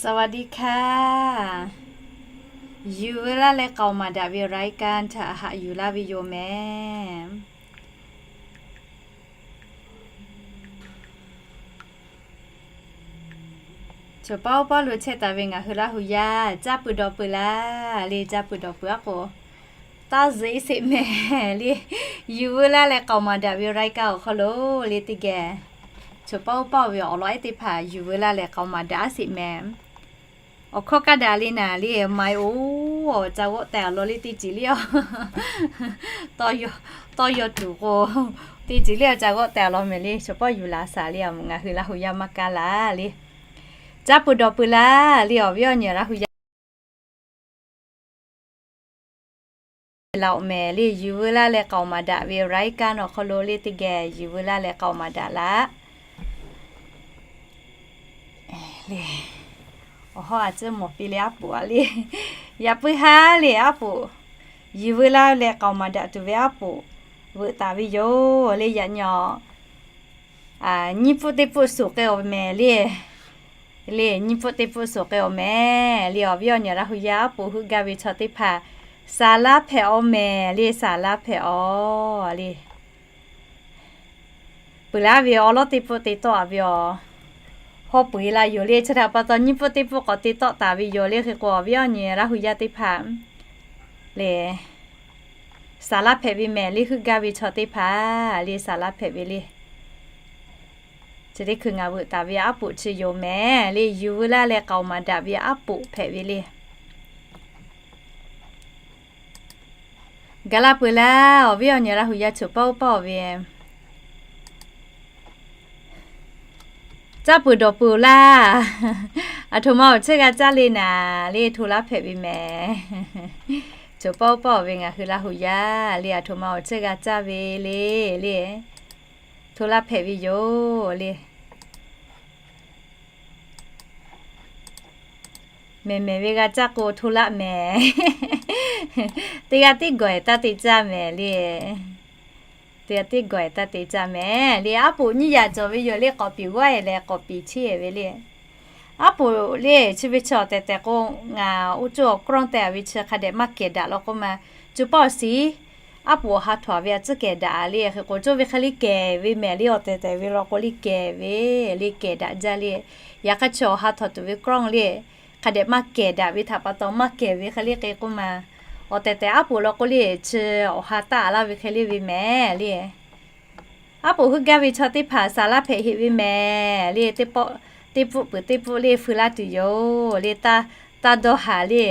สวัสดีค่ะ Yuˬ veu laˇ leh k'aoˍ maˍ daꞈ ve รายการ htaꞈ haꞈ yuˬ laˇ ve yoˬ mehˍ. Choˬ paˇ oˇ paˇ lo chehˇ taˍ ve ngaˬ hui Laˇ hu yaˇ, caˇ pui dawˬ pui laˇ le, caˇ pui dawˬ pui aˉ k'o, taˇ zuhꞈ iˉ sheˍ mehˍ le. Yuˬ veu laˇ leh k'aoˍ maˍ daꞈ ve รายการ awˬ hk'aw lo le teˇ geh, choˬ paˇ oˇ paˇ ve awˬ lawn ehˉ teˇ hpaˍ yuˬ veu laˇ leh k'aoˍ maˍ daꞈ aˉ sheˍ mehˍ. Awˬ hkawˇ kaˇ daꞈ le naˍ le, maiˍ oˬ, ca g'awˆ teh awˬ lawn le teˇ ceuˬ le a, tawˇ yaw tuˬ k'o, teˇ ceuˬ le a ca g'awˆ teh awˬ lawn mehˍ le. Choˬ paˇ yuˬ laˬ shaˍ le, ngaˬ hui Laˇ hu yaˇ maˇ kaˇ laˇ le. Caˇ pui dawˬ pui laˇ le, awˬ viˉ awˬ nyi Laˇ hu yaˇ laˬ mehˍ le. Yuˬ veu laˇ leh k'aoˍ maˍ daꞈ ve รายการ awˬ hk'aw lo le teˇ geh yuˬ veu laˇ leh k'aoˍ maˍ daꞈ laˇ le. Awˬ hawˉ a ciˉ mawˬ piˇ le aˉ poꞈ a le. Yaꞈ puiˉ haˉ le aˉ poꞈ, yuˬ veu laˇ leh k'aoˍ maˍ daꞈ tuˬ ve aˉ poꞈ veuꞈ taˍ ve yoˬ le. Yaꞈ nyi awˬ nyiˇ pfuhˆ teˇ pfuhˆ suhˍ k'ai awˬ mehˍ le. Le nyiˇ pfuhˆ teˇ pfuhˆ suhˍ k'ai awˬ mehˍ le. Awˬ viˉ awˬ nyi Laˇ hu yaˇ aˉ poꞈ heuˆ gaˇ ve chaw teˇ hpaˍ, saˍ laˇ hpehꞈ awˬ mehˍ le, saˍ laˇ hpehꞈ awˬ le. Peuˬ laˇ ve awˬ lawn teˇ pfuhˆ te tawˆ a ve awˬ hawˉ peuˬ e la yoˬ le. Chi htaꞈ pa taw nyiˇ pfuhˆ teˇ pfuhˆ k'awꞈ te tawˆ taˍ ve yoˬ le. Hk'e k'o awˬ viˉ awˬ nyi Laˇ hu yaˇ teˇ hpaˍ le, saˍ laˇ hpehꞈ ve mehˍ le, heuˆ gaˇ ve chaw teˇ hpaˍ le, saˍ laˇ hpehꞈ ve le. Chi teˇ hkui ngaˬ veuꞈ taˍ ve aˉ poꞈ chi yoˬ mehˍ le. Yuˬ veu laˇ leh k'aoˍ maˍ daꞈ ve aˉ poꞈ hpehꞈ ve le. Gaˬ la peuˬ laˇ, awˬ viˉ awˬ nyi Laˇ hu yaˇ choˬ paˇ oˇ paˇ ve, caˇ pui dawˬ pui laˇ. Aˬ htoꞈ ma awˬ cheuˇ g'a caˇ le naˍ le, hto laˇ hpehꞈ ve mehˍ. Choˬ paˇ oˇ paˇ ve ngaˬ hui Laˇ hu yaˇ le, aˬ htoꞈ ma awˬ cheuˇ g'a caˇ ve le, le hto laˇ hpehꞈ ve yoˬ le. Mehˬ mehˬ ve g'a caˇ k'o hto laˇ mehˍ. Teˇ g'aˇ tiˉ gawˬ ehˍ taˇ te caˇ mehˍ le. Teˇ g'aˇ tiˉ gawˬ ehˍ taˇ te caˇ mehˍ le. Aˉ poꞈ nyiˇ yaꞈ cawˬ ve yoˬ le, k'awꞈ piˍ g'awˇ ehˍ leh k'awꞈ piˍ cheˇ ehˍ ve le. Aˉ poꞈ le chi ve chi awˬ tehˬ tehˬ k'o, ngaˬ oˇ coˇ awˬ กล้อง tehꞈ ve chi hk'a dehꞈ maˇ kehˬ daꞈ law k'oˆ ma, coˇ paˇ awˬ shiˍ aˉ poꞈ awˬ ha htawnˍ ve a tcuhˉ kehˬ daꞈ le. Hk'e k'o coˇ ve hk'e le kehˬ ve mehˍ le, awˬ tehˬ tehˬ ve law k'o le kehˬ ve le, kehˬ daꞈ jaˇ le. Yaꞈ hk'aˇ chi awˬ ha htawnˍ tuˬ ve กล้อง le hk'a dehꞈ maˇ kehˬ daꞈ ve htaꞈ pa taw maˇ kehˬ ve hk'e le k'e k'oˆ ma, awˬ tehˬ tehˬ aˉ poꞈ law k'o le chi awˬ ha taˆ laˇ ve hk'e le ve mehˍ le. Aˉ poꞈ heuˆ gaˇ ve chaw teˇ hpaˍ saˍ laˇ hpehꞈ heꞈ ve mehˍ le. Teˇ pawˆ, teˇ pfuhˆ peuˬ teˇ pfuhˆ le feu laˇ tuˬ yoˬ le. Taˇ dawˇ haˍ le.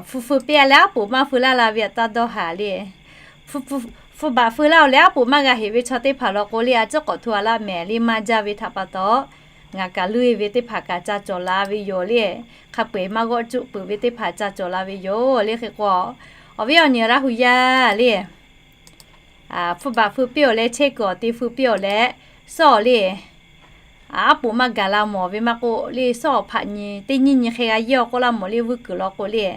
Feu feu piˇ a leh aˉ poꞈ maˇ feu laˇ la ve a taˇ dawˇ haˍ le. Feu baꞈ feu laˇ oˬ leh aˉ poꞈ maˇ g'a heꞈ ve chaw teˇ hpaˍ law k'o le a ciˉ k'awꞈ hto a laˇ mehˍ le. Maˇ jaˇ ve htaꞈ pa taw ngaˬ kaꞈ luˇ e ve teˇ hpaˍ kaꞈ ca cawˬ la ve yoˬ le. Hk'a peu eˬ maˇ g'awˆ cuˆ peuˬ ve teˇ hpaˍ ca cawˬ la ve yoˬ le. Hk'e k'o awˬ viˉ awˬ nyi Laˇ hu yaˇ le, feu baꞈ feu piˇ oˬ leh chehˇ kuiˬ awˬ te feu piˇ oˬ leh, sawˉ le, aˉ poꞈ maˇ gaˬ la mawˬ ve maˇ k'oˆ le, sawˉ awˬ hpaꞈ nyi teˇ nyiˇ nyi hk'e g'a yehˇ awˬ k'oˆ laˇ mawˬ le, vuiˇ kuiˬ law k'o le.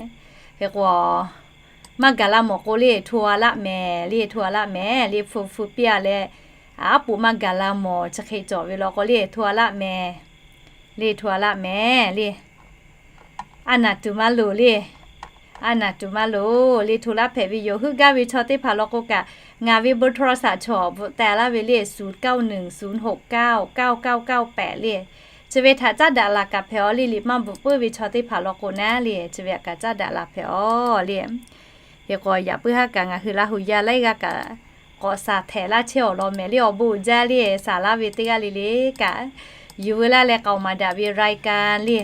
Hk'e k'o maˇ gaˬ la mawˬ k'o le hto a laˇ mehˍ le, hto a laˇ mehˍ le. Feu feu piˇ a leh aˉ poꞈ maˇ gaˬ la mawˬ chi hk'e cawˬ ve law k'o le hto a laˇ mehˍ le, hto a laˇ mehˍ le. A naˍ tuˬ maˇ loˍ le. A naˍ tuˬ maˇ loˍ le. Hto laˇ hpehꞈ ve yoˬ. Heuˆ gaˇ ve chaw teˇ hpaˍ law k'o kaꞈ ngaˬ ve เบอร์โทรศัพท์ chaw bvuhꞈ teh laˇ ve le, ศูนย์เก้าหนึ่ง ศูนย์หกเก้า เก้าเก้าเก้าแปด le. Chi ve htaꞈ caˉ daꞈ laˬ kaꞈ hpehꞈ aw le. Liꞈ maˇ bvuhꞈ puiˉ ve chaw teˇ hpaˍ law k'o naˉ le, chi ve htaꞈ kaꞈ caˉ daꞈ laˬ hpehꞈ aw le. Hk'e k'o yaꞈ puiˉ haˉ kaꞈ ngaˬ hui Laˇ hu yaˇ laiˉ g'aˇ kaꞈ k'awꞈ shaˍ htehꞈ laˇ chehˇ awˬ lawn mehˍ le. Awˬ bon uiˍ jaˇ le. Shaˍ laˇ ve teˇ g'aˇ le le kaꞈ, yuˬ veu laˇ leh k'aoˍ maˍ daꞈ ve รายการ le,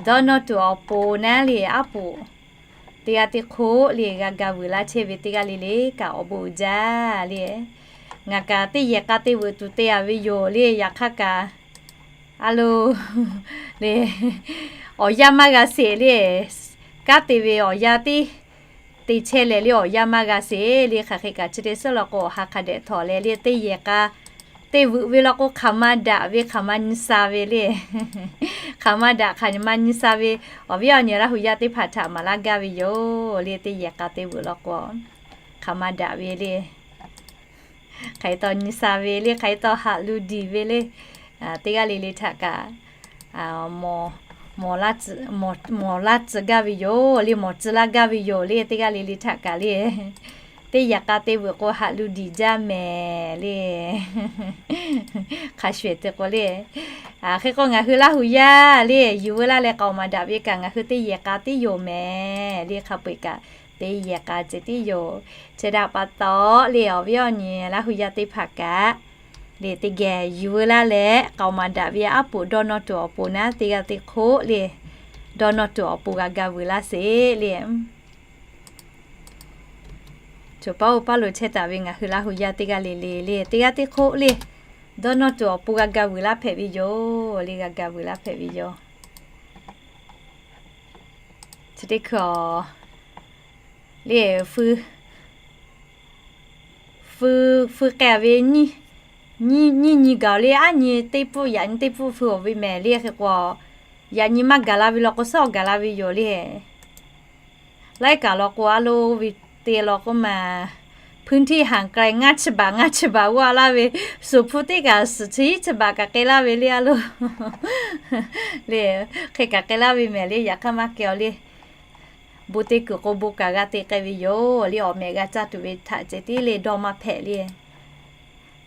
dawˇ nawˇ tuˬ awˬ pon naˉ le, aˉ poꞈ teˇ g'aˇ teˇ hk'oˆ le g'a ga vuiˬ laˇ chehˇ ve teˇ g'aˇ le le kaꞈ awˬ bon uiˍ jaˇ le. Ngaˬ kaꞈ teˇ yehˬ k'a te veuꞈ tuˬ te a ve yoˬ le. Yaꞈ hk'aˇ kaꞈ a lo le, awˬ yanˇ maˇ g'a sheˍ le. Kanˉ te ve awˬ yanˇ tiˉ te chehˇ leh le, awˬ yanˇ maˇ g'a sheˍ le. Hk'aˬ hk'e kaꞈ chi te suhˉ law k'o awˬ ha hk'a dehꞈ htawꞈ leh le, teˇ yehˬ k'a te veuꞈ ve law k'o hk'aˬ ma daꞈ ve, hk'aˬ ma nyi sha ve le. Hk'aˬ ma daꞈ hk'aˬ ma nyi sha ve, awˬ viˉ awˬ nyi Laˇ hu yaˇ teˇ hpaˍ htaꞈ maˍ laˇ gaˇ ve yoˬ le. Teˇ yehˬ k'a te veuꞈ law k'o hk'aˬ ma daꞈ ve le. Hk'aˬ hk'e taw nyi sha ve le, hk'aˬ hk'e taw haꞈ lu diˬ ve le. Teˇ g'aˇ le le htaꞈ kaꞈ mawˬ mawˬ laˇ tcuh gaˇ ve yoˬ le, mawˬ tcuh laˇ gaˇ ve yoˬ le, teˇ g'aˇ le le htaꞈ kaꞈ le. Teˇ yehˬ k'a te veuꞈ k'o haꞈ lu diˬ jaˇ mehˍ le. Hk'a shuˍ te k'o le, hk'e k'o ngaˬ hui Laˇ hu yaˇ le, yuˬ veu laˇ leh k'aoˍ maˍ daꞈ ve kaꞈ ngaˬ hui teˇ yehˬ k'a tiˉ yoˬ mehˍ le. Hk'a peu-eˬ kaꞈ teˇ yehˬ k'a ceh tiˉ yoˬ. Chi htaꞈ pa taw le, awˬ viˉ awˬ nyi Laˇ hu yaˇ teˇ hpaˍ kaꞈ le, teˇ geh yuˬ veu laˇ leh k'aoˍ maˍ daꞈ ve aˉ poꞈ dawˇ nawˇ tuˬ awˬ pon naˉ, teˇ g'aˇ teˇ hk'oˆ le, dawˇ nawˇ tuˬ awˬ pon g'a ga vuiˬ laˇ sheˍ le. Cawˬ paˉ oˇ paˉ lo chehˇ taˍ ve ngaˬ hui Laˇ hu yaˇ teˇ g'aˇ le le le, teˇ g'aˇ teˇ hk'oˆ le, dawˇ nawˇ tuˬ awˬ pon g'a ga vuiˬ laˇ hpehꞈ ve yoˬ le, g'a ga vuiˬ laˇ hpehꞈ ve yoˬ. Chi teˇ hkui-aˬ le, feu, feu k'ai ve nyiˇ nyi gaˬ le, aˉ nyi teˇ pfuhˆ yaꞈ nyi teˇ pfuhˆ feu-oˬ ve mehˍ le. Hk'e k'o yaꞈ nyi maˇ gaˬ la ve law k'o, suhˉ awˬ gaˬ la ve yoˬ le. Laiˉ kaꞈ law k'o, a lo ve te law k'o maˬ, พื้นที่ห่างไกล ngaˇ chi baˬ ngaˇ chi baˬ g'aˇ laˇ ve, suˍ hpu teˇ kaꞈ suˍ chi iˉ chi baˬ kaꞈ k'ai laˇ ve le a lo le. Hk'e kaꞈ k'ai laˇ ve mehˍ le, yaꞈ hk'aˇ maˇ k'ai-aw le. Bon te kuiˬ k'o bon kaꞈ g'a te k'ai ve yoˬ le. Awˬ mehꞈ g'a caˇ tuˬ ve htaꞈ ceh tiˉ le dawˇ maˇ hpehꞈ le.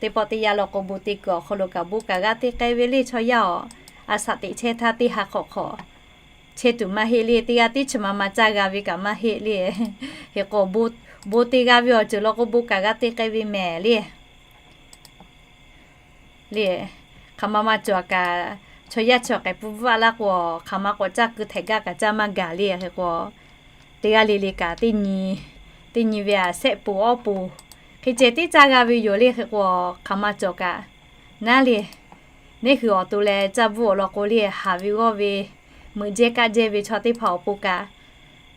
Teˇ pawˆ teˇ yanˇ law k'o bon te kuiˬ awˬ hk'aw lo kaꞈ bon kaꞈ g'a te k'ai ve le. Chaw yaˇ-aˬ, a shaꞈ teꞈ chehˇ htaˇ teˇ ha hk'awꞈ hk'awꞈ chehˇ tuˬ maˇ heˆ le. Teˇ g'aˇ tiˉ chi ma ma caˇ g'a ve kaꞈ maˇ heˆ le. Hk'e k'o bon te g'a ve awˬ ceuˬ law k'o bon kaꞈ g'a te k'ai ve mehˍ le. Le, hk'aˬ ma ma cawˬ kaꞈ, chaw yaˇ chi awˬ k'ai pui bvuhˆ laˇ k'o, hk'aˬ ma k'awꞈ caˇ keu htehꞈ gaˇ kaꞈ caˇ maˇ gaˬ le. Hk'e k'o teˇ g'aˇ le le kaꞈ teˇ nyi, teˇ nyi ve a shehˆ pon awˇ pon hk'e ceh tiˉ caˇ g'a ve yoˬ le. Hk'e k'o hk'aˬ ma cawˬ kaꞈ naˉ le, neˇ hui awˬ to leh caˇ bvuhˆ awˬ lawn k'o le, haˍ ve g'awˇ ve meuꞈ jehˇ kaˆ jehˇ ve chaw teˇ hpaˍ awˬ pon kaꞈ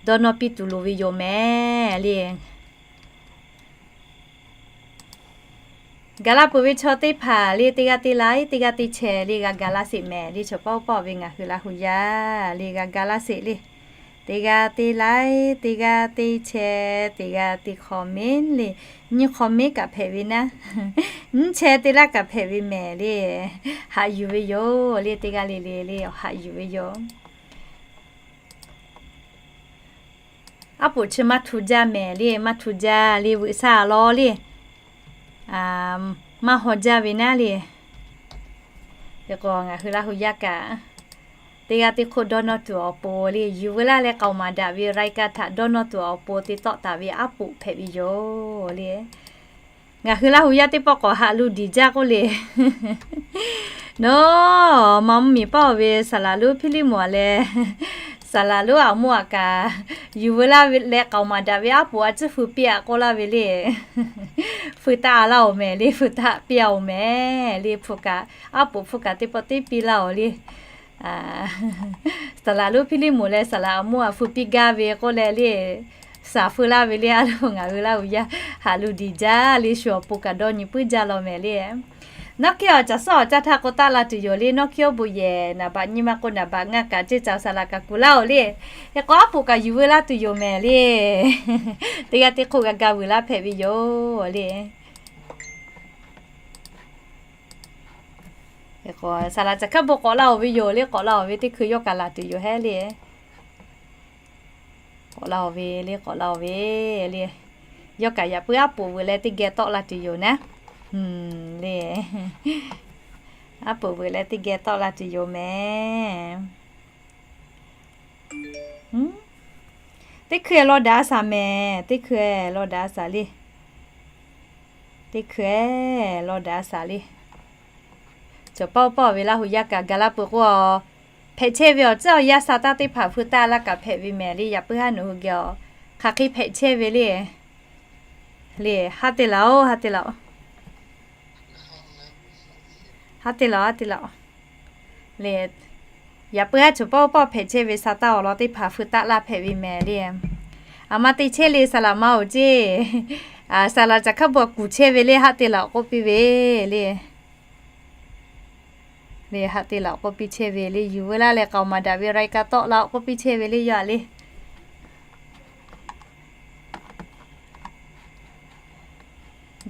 dawˇ nawˇ piˇ tuˬ loˍ ve yoˬ mehˍ le. Gaˬ la peuˬ ve chaw teˇ hpaˍ le, teˇ g'aˇ teˇ laiˉ teˇ g'aˇ teˇ chehˇ le g'a ga laˇ sheˍ mehˍ le. Chaw paˉ oˇ paˉ ve ngaˬ hui Laˇ hu yaˇ le g'a ga laˇ sheˍ le. Teˇ g'aˇ teˇ laiˉ teˇ g'aˇ teˇ chehˇ teˇ g'aˇ teˇ comment le, nyiˇ comment kaꞈ hpehꞈ ve naˉ, nyiˇ chehˇ teˇ laˇ kaꞈ hpehꞈ ve mehˍ le. Haꞈ yuˬ ve yoˬ le, teˇ g'aˇ le le le haꞈ yuˬ ve yoˬ. Aˉ poꞈ chi maˇ htu jaˇ mehˍ le, maˇ htu jaˇ le, veuꞈ shaˆ law le, maˇ haw jaˇ ve naˉ le. Hk'e k'o ngaˬ hui Laˇ hu yaˇ kaꞈ teˇ g'aˇ teˇ hk'oˆ dawˇ nawˇ tuˬ awˬ pon le, yuˬ veu laˇ leh k'aoˍ maˍ daꞈ ve รายการ htaꞈ dawˇ nawˇ tuˬ awˬ pon te tawˆ taˍ ve aˉ poꞈ hpehꞈ ve yoˬ le. Ngaˬ hui Laˇ hu yaˇ teˇ pawˆ k'awꞈ haꞈ lu diˬ jaˇ k'oˆ le. Nawˬ ma mvuhˇ miˬ paˇ-oˬ ve saˍ laˍ lonˉ Hpiˇliˇ moˍ-a leh, saˍ laˍ lonˉ aˬ moˇ aꞈ kaꞈ yuˬ veu laˇ leh k'aoˍ maˍ daꞈ ve aˉ poꞈ a ciˉ feu piˇ-a k'oˆ laˇ ve le. Feu taˆ-a laˇ-oˬ mehˍ le, feu taˆ piˇ-a-oˬ mehˍ le. Hpu kaꞈ, aˉ poꞈ hpu kaꞈ teˇ pawˆ teˇ piˇ laˇ-oˬ le. Saˍ laˍ lonˉ Hpiˇliˇ moˍ leh saˍ laˍ aˬ moˇ aꞈ feu piˇ gaˇ ve k'oˆ leh le, shaˍ feu laˇ ve le. A lo ngaˬ hui Laˇ hu yaˇ haꞈ lu diˬ jaˇ le, shu awˬ pon kaꞈ dawˇ nyi puiˉ jaˇ law mehˍ le. Nawˉ hkiˉ awˬ caˬ suhˉ awˬ caˇ htaˇ k'o taˆ la tuˬ yoˬ le. Nawˉ hkiˉ oˇ bon yehˬ naˍ baꞈ nyi ma k'o naˍ baꞈ ngaˇ kaꞈ ceˇ caˬ saˍ laˍ kaꞈ kuˬ laˇ-oˬ le. Hk'e k'o aˉ poꞈ kaꞈ yuˬ veu laˇ tuˬ yoˬ mehˍ le. Teˇ g'aˇ teˇ hk'oˆ g'a ga vuiˬ laˇ hpehꞈ ve yoˬ le. Saˍ laˍ caˬ hkaˉ bon k'awꞈ la-oˬ ve yoˬ le, k'awꞈ la-oˬ ve teˇ hkui yawˇ kaꞈ laˬ tuˬ yoˬ hehˉ le. K'awꞈ la-oˬ ve le, k'awꞈ la-oˬ ve le. Yawˇ kaꞈ yaꞈ puiˉ aˉ poꞈ veuꞈ leh teˇ geh tawˆ la tuˬ yoˬ naˉ le. Aˉ poꞈ veuꞈ leh teˇ geh tawˆ la tuˬ yoˬ mehˍ. Teˇ hkui-a law daꞈ-a shaˍ mehˍ, teˇ hkui-a law daꞈ-a shaˍ le. Teˇ hkui-a law daꞈ-a shaˍ le. Cawˬ paˇ oˇ paˇ ve Laˇ hu yaˇ kaꞈ ga laˇ peuˬ k'o, hpehꞈ chehˇ ve awˬ tcuhˉ awˬ yanˇ sa taˇ teˇ hpaˍ feu taˆ laˇ kaꞈ hpehꞈ ve mehˍ le. Yaꞈ puiˉ haˉ nawˬ hui geh-a hk'aˬ hk'e hpehꞈ chehˇ ve le. Le, ha te laˬ-oˬ, ha te laˬ-oˬ. Ha te laˬ, ha te laˬ-oˬ. Le, yaꞈ puiˉ haˉ cawˬ paˇ oˇ paˇ hpehꞈ chehˇ ve sa taˇ awˬ lawn teˇ hpaˍ feu taˆ laˇ hpehꞈ ve mehˍ le. Aˬ ma te chehˇ le, saˍ laˍ ma-oˬ ceˇ. Saˍ laˍ caˬ hkaˉ bon kuˬ chehˇ ve le, ha te laˬ k'oˆ piˇ ve le. Le, ha te laˬ k'oˆ piˇ chehˇ ve le, yuˬ veu laˇ leh k'aoˍ maˍ daꞈ ve รายการ tawˆ la k'oˆ piˇ chehˇ ve le, yaˇ le.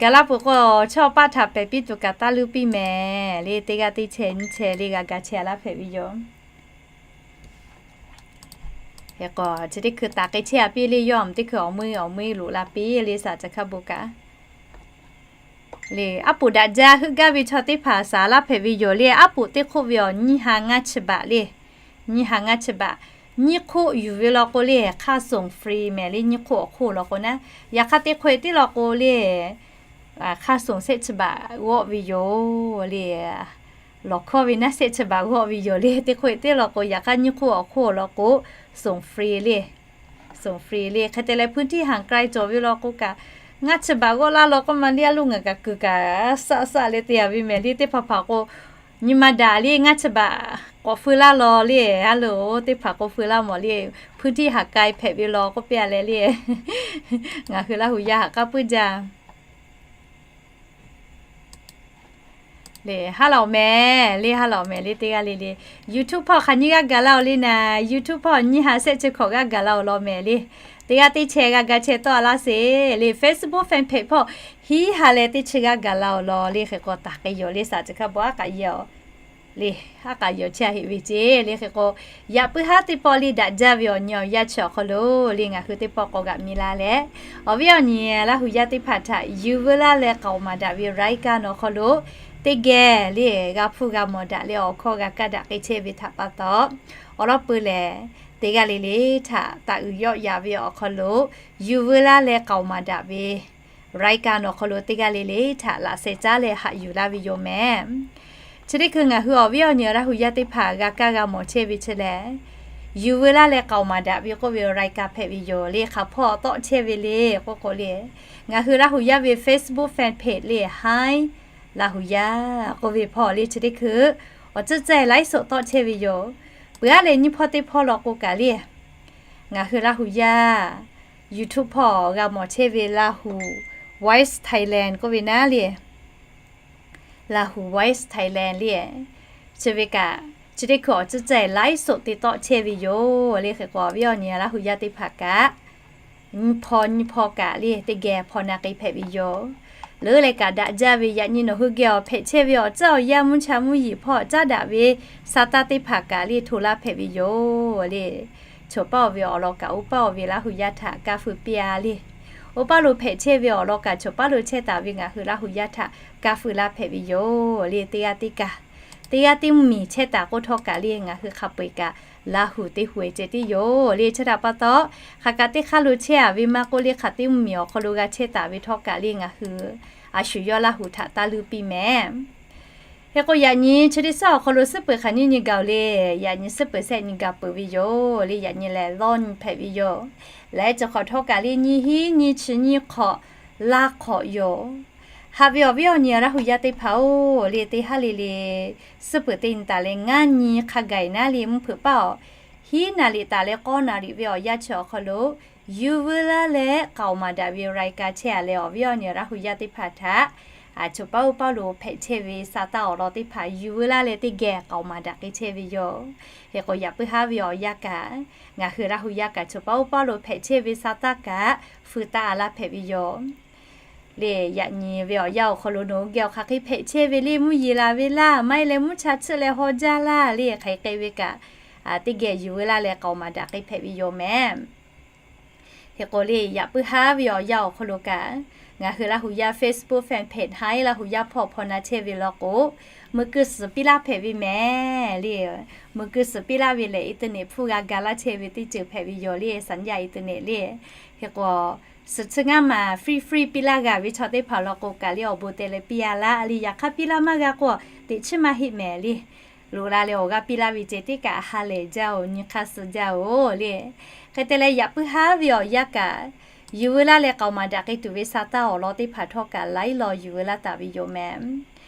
Ga laˇ peuˬ k'o, chaw paˇ htaꞈ pehˬ piˇ tuˬ kaꞈ taˇ luˇ piˇ mehˍ le. Teˇ g'aˇ teˇ chehˇ nyiˇ chehˇ le g'a ga chehˇ laˇ hpehꞈ ve yoˬ. Hk'e k'o chi teˇ hkui taˍ k'ai chehˇ a piˇ le, yawˇ teˇ hkui awˬ meuˇ awˬ meuˇ loꞈ la piˇ le, saˍ chi hkaˇ bon kaꞈ le, aˉ poꞈ daꞈ jaˇ heuˆ gaˇ ve chaw teˇ hpaˍ saˍ laˇ hpehꞈ ve yoˬ le. Aˉ poꞈ teˇ hk'oˆ ve awˬ nyiˇ ha ngaˇ chi baꞈ le. Nyiˇ ha ngaˇ chi baꞈ. Nyiˇ hk'oˆ yuˬ ve law k'o le, hk'aˇ suhˍ free mehˍ le, nyiˇ hk'oˆ awˬ hk'oˆ law k'o naˉ. Yaꞈ hk'aˇ teˇ hk'oˆ teˇ law k'o le, hk'aˇ suhˍ shehˆ chi baꞈ g'awˆ ve yoˬ le. Lawˬ hkawˇ ve naˉ, shehˆ chi baꞈ g'awˆ ve yoˬ le. Teˇ hk'oˆ teˇ law k'o, yaꞈ hk'aˇ nyiˇ hk'oˆ awˬ hk'oˆ law k'o, suhˍ free le. Suhˍ free le. Hk'e te leh พื้นที่ห่างไกล cawˬ ve law k'o kaꞈ, ngaˇ chi baꞈ g'awˆ laˇ law k'oˆ ma le, a loˉ ngaˬ kaꞈ kuiˬ kaꞈ saˆ saˆ leh te a ve mehˍ le. Teˇ hpaˍ hpaˍ k'o, nyi ma daꞈ le, ngaˇ chi baꞈ k'awꞈ feu laˇ law le. A loˍ teˇ hpaˍ k'o feu laˇ mawˬ le, พื้นที่ห่างไกล hpehꞈ ve law k'oˆ piˇ a leh le. Ngaˬ hui Laˇ hu yaˇ ha k'aˉ puiˉ jaˇ le. Ha lawˬ mehˍ le, ha lawˬ mehˍ le, teˇ g'aˇ le le. YouTube hpawˇ hk'aˬ nyiˇ g'aˇ gaˬ laˇ-oˬ le naˍ. YouTube hpawˇ nyiˇ ha shehˆ chi hkawꞈ g'aˇ gaˬ laˇ-oˬ law mehˍ le. Teˇ g'aˇ teˇ chehˇ g'aˇ gaˇ chehˇ tawˆ a laˇ sheˍ le. Facebook fan page hpawˇ hiˉ ha leh teˇ chi g'aˇ gaˬ laˇ-oˬ law le. Hk'e k'o taˍ k'ai yoˬ le, saˍ chi hkaˇ bon aˉ k'aꞈ yehˬ-oˬ le. Aˉ k'aꞈ yehˬ chehˇ a heˆ ve ceˇ le. Hk'e k'o, yaꞈ puiˉ haˉ teˇ pawˆ le daꞈ jaˇ ve awˬ nyi awˬ yanˇ chi awˬ hk'aw lo le, ngaˬ hui teˇ pawˆ k'awꞈ g'aꞈ mi la leh, awˬ viˉ awˬ nyi Laˇ hu yaˇ teˇ hpaˍ htaꞈ yuˬ veu laˇ leh k'aoˍ maˍ daꞈ ve รายการ awˬ hk'aw lo teˇ geh le g'a hpuˇ g'a mawˬ daꞈ leh awˬ hkawˇ g'a kaˇ daꞈ k'ai chehˇ ve htaꞈ pa taw, awˬ lawn peuˬ lehˬ, teˇ g'aˇ le le htaꞈ taˍ uiˍ yawˆ yaꞈ ve awˬ hk'aw lo yuˬ veu laˇ leh k'aoˍ maˍ daꞈ ve รายการ awˬ hk'aw lo teˇ g'aˇ le le htaꞈ laꞈ sheh caˉ leh haꞈ yuˬ laˇ ve yoˬ mehˍ. Chi teˇ hkui ngaˬ hui awˬ viˉ awˬ nyi Laˇ hu yaˇ teˇ hpaˍ g'a kaˇ g'a mawˬ chehˇ ve chi lehˬ, yuˬ veu laˇ leh k'aoˍ maˍ daꞈ ve k'oˆ ve รายการ hpehꞈ ve yoˬ le. Hk'aˬ hpawˇ tawˆ chehˇ ve le k'oˆ k'o le, ngaˬ hui Laˇ hu yaˇ ve Facebook fan page le, Hi Laˇ hu yaˇ k'oˆ ve hpawˇ le, chi teˇ hkui awˬ ceuˬ ceh ไลฟ์สด tawˆ chehˇ ve yoˬ. Peuˬ aˉ leh nyiˇ hpawˇ teˇ hpawˇ law k'o kaꞈ le, ngaˬ hui Laˇ hu yaˇ YouTube hpawˇ g'a mawˬ chehˇ ve Lahu Voice Thailand k'oˆ ve naˉ le, Lahu Voice Thailand le, chi ve kaꞈ chi teˇ hkui awˬ ceuˬ ceh ไลฟ์สด te tawˆ chehˇ ve yoˬ le. Hk'e k'o awˬ viˉ awˬ nyi Laˇ hu yaˇ teˇ hpaˍ kaꞈ nyiˇ hpawˇ nyiˇ hpawˇ kaꞈ le teˇ geh hpawˇ na k'ai hpehꞈ ve yoˬ. Leuˉ leh kaꞈ daꞈ jaˇ ve yaꞈ nyi nawˬ hui geh awˬ hpehꞈ chehˇ ve awˬ ceuˬ awˬ yanˇ mvuhˇ cha mvuhˇ yeˬ hpawˇ caˉ daꞈ ve sa taˇ teˇ hpaˍ kaꞈ le hto laˇ hpehꞈ ve yoˬ le. Choˬ paˉ-oˬ ve awˬ lawn kaꞈ oˇ paˉ-oˬ ve Laˇ hu yaˇ htaꞈ kaˇ feu piˇ a le. Oˇ paˉ lo hpehꞈ chehˇ ve awˬ lawn kaꞈ choˬ paˉ lo chehˇ taˍ ve ngaˬ hui Laˇ hu yaˇ htaꞈ kaˇ feu laˇ hpehꞈ ve yoˬ le. Teˇ g'aˇ teˇ kaꞈ, teˇ g'aˇ teˇ mvuhˇmiˬ chehˇ taˍ k'oˆ htawˇ kaꞈ le ngaˬ hui hk'a peu-eˬ kaꞈ Laˇ hu teˇ hu-e ceh tiˉ yoˬ le. Chi htaꞈ pa taw, hk'aˬ kaꞈ teˇ hk'aˇ lo chehˇ a ve maˇ k'oˆ le, hk'aˬ teˇ mvuhˇmiˬ awˬ hk'aw lo g'a chehˇ taˍ ve htawˇ kaꞈ le ngaˬ hui a shu yawˇ Laˇ hu htaꞈ taˇ luˇ piˇ mehˍ. Hk'e k'o yaꞈ nyi chi teˇ suhˉ awˬ hk'aw lo suhˉ peuˬ hk'aˬ nyiˇ nyi gaˬ-oˬ le. Yaꞈ nyi suhˉ peuˬ shehˆ nyi gaˬ peuˬ ve yoˬ le. Yaꞈ nyi lehˬ lawˇ nyi hpehꞈ ve yoˬ. Leh chi hk'awꞈ htawˇ kaꞈ le nyiˇ hinˉ nyiˇ chi nyiˇ hk'awꞈ laˇ hk'awꞈ yoˬ. Haꞈ ve awˬ viˉ awˬ nyi Laˇ hu yaˇ teˇ hpaˍ-oˬ le, teˇ haˉ le le suhˉ peuˬ teˇ nyi taˍ leh ngaˇ nyi hk'a gaˬ naˉ le mvuhˇ hpeuꞈ paˇ-oˬ, hiˉ naˍ riˍ taˍ leh k'awˇ naˍ riˍ ve awˬ yanˇ chi awˬ hk'aw lo yuˬ veu laˇ leh k'aoˍ maˍ daꞈ ve รายการ chehˇ a leh awˬ viˉ awˬ nyi Laˇ hu yaˇ teˇ hpaˍ htaꞈ choˬ paˉ oˇ paˉ lo hpehꞈ chehˇ ve sa taˇ awˬ lawn teˇ hpaˍ yuˬ veu laˇ leh teˇ geh k'aoˍ maˍ daꞈ k'ai chehˇ ve yoˬ. Hk'e k'o yaꞈ puiˉ haˉ ve awˬ yanˇ kaꞈ ngaˬ hui Laˇ hu yaˇ kaꞈ choˬ paˉ oˇ paˉ lo hpehꞈ chehˇ ve sa taˇ kaꞈ feu taˇ a laˇ hpehꞈ ve yoˬ. Le yaꞈ nyi ve awˬ yanˇ awˬ hk'aw lo nawˬ hui geh awˬ hk'aˬ hk'e hpehꞈ chehˇ ve le, mvuhˇ yeˬ laˬ ve laˇ, maˇ heˆ leh mvuhˇ cha tsuhˇ leh haw jaˇ laˇ le, hk'aˬ hk'e k'ai ve kaꞈ teˇ geh yuˬ veu laˇ leh k'aoˍ maˍ daꞈ k'ai hpehꞈ ve yoˬ mehˍ. Hk'e k'o le yaꞈ puiˉ haˉ ve awˬ yanˇ awˬ hk'aw lo kaꞈ ngaˬ hui Laˇ hu yaˇ Facebook fan page Hi Laˇ hu yaˇ hpawˇ hpaw na chehˇ ve law k'o, meuꞈ keu suhˍ piˇ laˇ hpehꞈ ve mehˍ le. Meuꞈ keu suhˍ piˇ laˇ ve lehˬ internet hpfuhˇ g'a ga laˇ chehˇ ve teˇ ceuˬ hpehꞈ ve yoˬ le, สัญญาณ internet le. Hk'e k'o suhˍ chi ngaˇ maˬ free free piˇ laˇ g'a ve chaw teˇ hpaˍ law k'o kaꞈ le awˬ bon te leh piˇ a laˇ le. Yaꞈ hk'aˇ piˇ laˇ maˇ g'a k'o teꞈ chiˉ maˇ heˆ mehˍ le. Loꞈ la leh awˬ g'aˇ piˇ laˇ ve ceh tiˉ kaꞈ ha lehˬ jaˇ-oˬ, nyi hk'aˇ suh jaˇ-oˬ le. Hk'e te leh yaꞈ puiˉ haˉ ve awˬ yanˇ kaꞈ yuˬ veu laˇ leh k'aoˍ maˍ daꞈ k'ai tuˬ ve sa taˇ awˬ lawn teˇ hpaˍ htawˇ kaꞈ laiˉ law yuˬ veu laˇ taˍ ve yoˬ mehˍ.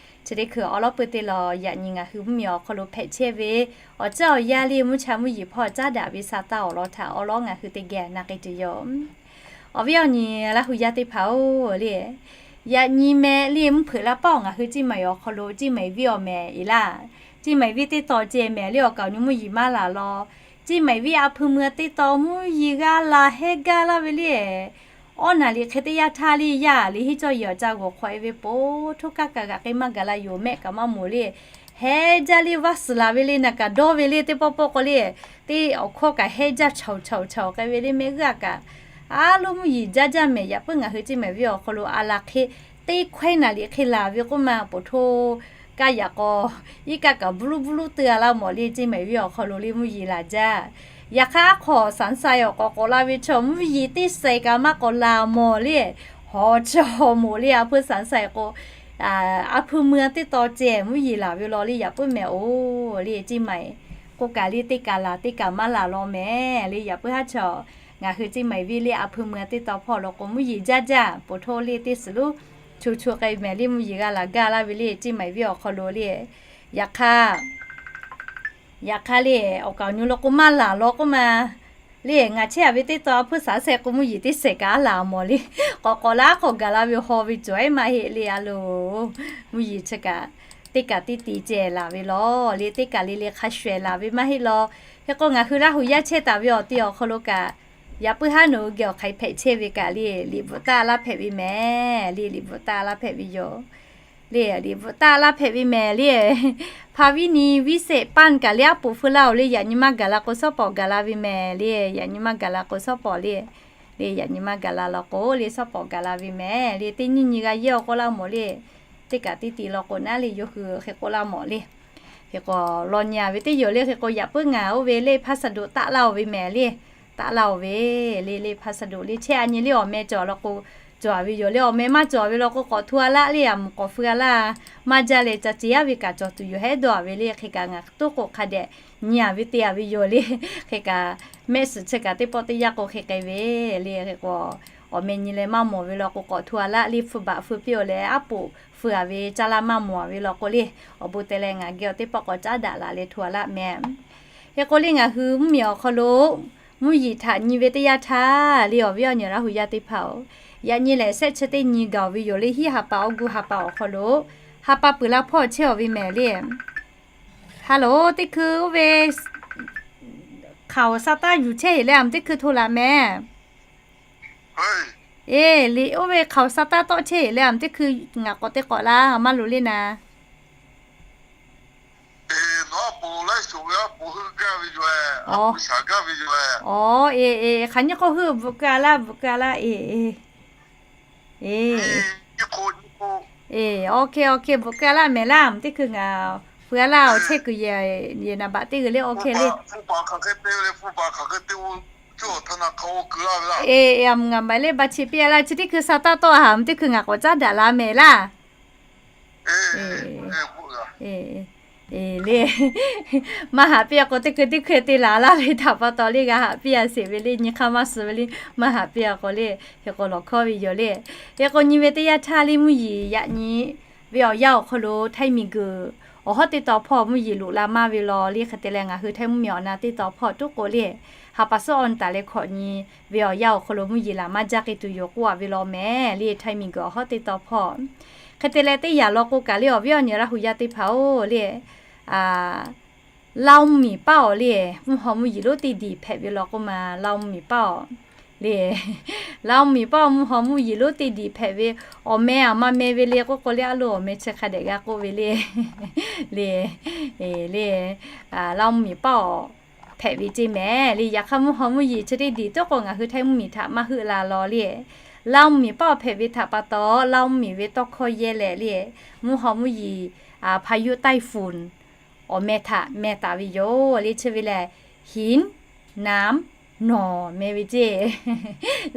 Chi teˇ hkui awˬ lawn peuˬ te lawˬ yaꞈ nyi ngaˬ hui mvuhˇmiˬ awˬ hk'aw lo hpehꞈ chehˇ ve awˬ ceuˬ awˬ yanˇ le mvuhˇ cha mvuhˇ yeˬ hpawˇ caˉ daꞈ ve sa taˇ awˬ lawn htaꞈ awˬ lawn ngaˬ hui teˇ geh na k'ai tuˬ yoˬ. Awˬ viˉ awˬ nyi Laˇ hu yaˇ teˇ hpaˍ-oˬ le, yaꞈ nyi meh le mvuhˇ hpeuꞈ la paˇ-oˬ, ngaˬ hui Ciˇ Maiˍ awˬ hk'aw lo Ciˇ Maiˍ viˇ awˬ mehˍ e laˇ. Ciˇ Maiˍ viˇ teˇ taw ceh mehˍ le awˬ kaˍ awˬ nyi mvuhˇ yeˬ maˇ laˬ law. Ciˇ Maiˍ viˇ a hpui mui teˇ taw mvuhˇ yeˬ g'a laˬ heh gaˇ laˇ ve le. Awˉ naˍ liꞈ hk'e teˇ yanˇ htaˇ le, yaˇ liꞈ henˇ cawˇ yehˬ awˬ ca g'awˬ hk'awꞈ e ve po htoˇ kaˇ kaꞈ g'aꞈ k'ai maˇ gaˬ la yoˬ, mehˆ kaꞈ maˇ moˍ le. Heh jaˇ le, vaˇ suhˍ laˬ ve le, naˬ kaꞈ dawˇ ve le, teˇ pawˆ pawˆ k'o le, teˇ awˬ hkawˇ kaꞈ heh jaˇ chawˬ chawˬ chawˬ k'ai ve le, mehˆ g'uˇ a kaꞈ a loˉ mvuhˇ yeˬ jaˇ jaˇ mehˍ. Yaꞈ puiˉ ngaˬ hui ceˇ mehˍ viˉ awˬ hk'aw lo a laˬ hk'e teˇ hkawehˇ naˍ liꞈ hk'e laˬ ve k'oˆ ma, poˬ htoˇ kaˇ yaꞈ k'aw iˉ kaˆ kaꞈ buˉ luˉ buˉ luˉ teu a laˇ mawˬ le, ceˇ mehˍ viˉ awˬ hk'aw lo le mvuhˇ yeˬ laˬ jaˇ. Yaꞈ hk'aˇ, aˉ hk'aw saˍ saˍ awˬ k'awꞈ k'awꞈ la ve chaw mvuhˇ yeˬ teˇ sehˍ kaꞈ maˇ k'awꞈ laˬ mawˬ le. Hawˬ chaw hawˬ moˍ le, a hpui saˍ saˍ k'o, a hpui mui teˇ taw ceh mvuhˇ yeˬ laˬ ve law le, yaꞈ puiˉ mehˍ oˬ le, ceˇ mehˍ k'o kaꞈ le teˇ kaꞈ laˬ teˇ kaꞈ maˇ laˬ law mehˍ le, yaꞈ puiˉ haˉ chaw. Ngaˬ hui ceˇ mehˍ viˉ le a hpui mui teˇ taw hpawˇ law k'o mvuhˇ yeˬ jaˇ jaˇ, poˬ htoˇ le teˇ suhˍ luˉ cho cho k'ai mehˍ le, mvuhˇ yeˬ g'a laˬ gaˇ laˇ ve le, ceˇ mehˍ viˉ awˬ hk'aw lo le. Yaꞈ hk'aˇ, yaꞈ hk'aˇ le, awˬ kaˍ awˬ nyi law k'o maˇ laˬ law k'oˆ ma le, ngaˬ chehˇ a ve teˇ taw a hpui saˍ saˍ k'o mvuhˇ yeˬ teˇ sehˍ kaꞈ a laˬ mawˬ le. K'awꞈ k'awꞈ laˇ k'awꞈ gaˬ la ve haw ve cawˬ ehˉ maˇ heˆ le, a loˬ. Mvuhˇ yeˬ chi kaꞈ teˇ kaꞈ teˇ ti ceh laˬ ve law le, teˇ kaꞈ le le hk'a shuˍ ehˍ laˬ ve maˇ heˆ law. Hk'e k'o ngaˬ hui Laˇ huˍ yaˇ chehˇ taˍ ve awˬ te awˬ hk'aw lo kaꞈ, yaꞈ puiˉ haˉ nawˬ hui geh awˬ hk'aˬ hpehꞈ chehˇ ve kaꞈ le, liꞈ bvuhꞈ taˇ laˇ hpehꞈ ve mehˍ le, liꞈ bvuhꞈ taˇ laˇ hpehꞈ ve yoˬ le, liꞈ bvuhꞈ taˇ laˇ hpehꞈ ve mehˍ le. Hpa viˉ ni viˉ sehˆ paˇ kaꞈ le aˉ poꞈ feu laˇ oˬ le, yaꞈ nyi maˇ gaˬ la k'o shawˉ pawˍ gaˬ la ve mehˍ le, yaꞈ nyi maˇ gaˬ la k'o shawˉ pawˍ le. Le yaꞈ nyi maˇ gaˬ la law k'o le shawˉ pawˍ gaˬ la ve mehˍ le, teˇ nyiˇ nyi g'a yehˇ awˬ k'oˆ laˇ mawˬ le. Teˇ kaꞈ teˇ ti law k'o naˉ le yawˇ hui hk'e k'oˆ laˇ mawˬ le. Hk'e k'o law nyi a ve teˇ yoˬ le, hk'e k'o yaꞈ puiˉ ngaˬ oˇ ve le hpaˇ shaˍ doꞈ taˆ laˇ oˬ ve mehˍ le. Taˆ laˇ oˬ ve le, le hpaˇ shaˍ doꞈ le chehˇ a nyi le awˬ meh cawˬ law k'o, cawˬ a ve yoˬ le, awˬ meh maˇ cawˬ a ve law k'o k'awꞈ hto a laˇ le, a mvuhˬ k'awꞈ feu a laˇ, maˇ jaˇ leh ca ce aˉ ve kaꞈ cawˬ tuˬ yoˬ hehˉ dawˇ a ve le, hk'e kaꞈ ngaˬ toˉ k'o hk'a dehꞈ nyi a ve te a ve yoˬ le. Hk'e kaꞈ mehˆ suhˍ chi kaꞈ teˇ pawˆ teˇ yanˇ k'o hk'e k'ai ve le, hk'e k'o awˬ meh nyi leh maˇ mawˬ ve law k'o k'awꞈ hto a laˇ le, hpfuh baꞈ hpfuh piˇ-oˬ leh aˉ poꞈ feu a ve caˇ laˇ maˇ mawˬ a ve law k'o le, awˬ bon te leh ngaˬ geh awˬ teˇ pawˆ k'awꞈ caˉ daꞈ laˬ leh hto a laˇ mehˍ. Hk'e k'o le ngaˬ hui mvuhˇ miˬ awˬ hk'aw lo mvuhˇ yeˬ htaꞈ nyi ve teˇ yanˇ htaˇ le, awˬ viˉ awˬ nyi Laˇ huˍ yaˇ teˇ hpaˍ-oˬ, yaꞈ nyi lehˬ shehˆ chi teˇ nyi gaˬ ve yoˬ le, hiˉ ha pa awˬ gu ha pa awˬ hk'aw lo ha pa peuˬ la hpawˇ chehˇ a ve mehˍ le. Hello, teˇ hkui oˇ ve hkaoˍ sa taˇ yuˬ chehˇ heˍ leh a meuˬ teˇ hkui hto laꞈ mehˍ. Eˬ, liꞈ oˇ ve hkaoˍ sa taˇ tawˆ chehˇ heˍ leh a meuˬ teˇ hkui ngaˬ k'awꞈ te k'awꞈ laˇ, maˇ loꞈ le na. Aw, eˬ, eˬ, hk'aˬ nyiˇ k'oˆ hui bvuhꞈ keu a laˇ, bvuhꞈ keu a laˇ, eˬ, eˬ. Eˬ, eˬ, awˬ hk'e, awˬ hk'e bvuhꞈ keu a laˇ mehˍ laˇ, a meuˬ teˇ hkui ngaˬ feu a laˇ, awˬ chehˇ kuiˬ yehˬ naˍ baꞈ teˇ g'uiˬ le, awˬ hk'e le. Eˬ, eˬ, a meuˬ ngaˬ maˍ le ba chi piˇ a laˇ, chi teˇ hkui sa taˇ tawˆ a, a meuˬ teˇ hkui ngaˬ k'awꞈ caˉ daꞈ la mehˍ laˇ. Eˬ, le. Maˇ haꞈ piˇ a k'o teˇ hkui teˇ hkui te laˬ laˇ ve htaꞈ pa taw le g'a haꞈ piˇ a sheˍ ve le, nyi hk'aˇ maˇ suh ve le, maˇ haꞈ piˇ a k'o le, hk'e k'o lawˬ hkawˇ ve yoˬ le. Hk'e k'o nyi ve teˇ yanˇ htaˇ le mvuhˇ yeˬ yaꞈ nyi ve awˬ yanˇ awˬ hk'aw lo Htaiˇ miˬ guiˬ awˬ hawˉ teˇ taw hpawˇ mvuhˇ yeˬ loꞈ la maˇ ve law le, hk'e te leh ngaˬ hui Htaiˇ mvuhˇ miˬ awˬ na teˇ taw hpawˇ tuˉ k'o le, ha pa suhˉ awˬ nyi taˍ leh hkawꞈ nyi ve awˬ yanˇ awˬ hk'aw lo mvuhˇ yeˬ laˬ maˇ jaˇ k'ai tuˬ yoˬ k'oˆ a ve law mehˍ le, Htaiˇ miˬ guiˬ awˬ hawˉ teˇ taw hpawˇ. Hk'e te leh teˇ yanˇ law k'o kaꞈ le, awˬ viˉ awˬ nyi Laˇ huˍ yaˇ teˇ hpaˍ-oˬ le, Laˇ oˇ miˬ paˆ awˬ le, mvuhˇ haw mvuhˇ yeˬ lonˉ teˇ diˬ hpehꞈ ve law k'oˆ ma, Laˇ oˇ miˬ paˆ awˬ le, Laˇ oˇ miˬ paˆ awˬ mvuhˇ haw mvuhˇ yeˬ lonˉ teˇ diˬ hpehꞈ ve, awˬ meh a maˇ meh ve le k'oˆ k'o le, a lo awˬ meh chi hk'a dehꞈ g'a k'oˆ ve le, le, le, Laˇ oˇ miˬ paˆ awˬ hpehꞈ ve ceˇ mehˍ le. Yaꞈ hk'aˇ mvuhˇ haw mvuhˇ yeˬ chi teˇ diˬ tuˉ k'o ngaˬ hui Htaiˇ mvuhˇ miˬ htaꞈ maˇ heuˆ la law le. Laˇ oˇ miˬ paˆ awˬ hpehꞈ ve htaꞈ pa taw Laˇ oˇ miˬ ve tawˇ hkawˇ yehˇ leh le, mvuhˇ haw mvuhˇ yeˬ พายุไต้ฝุ่น awˬ meh htaꞈ meh taˍ ve yoˬ le. Chi ve lehˬ, hinˉ, namˉ, nawˬ meh ve ceˇ.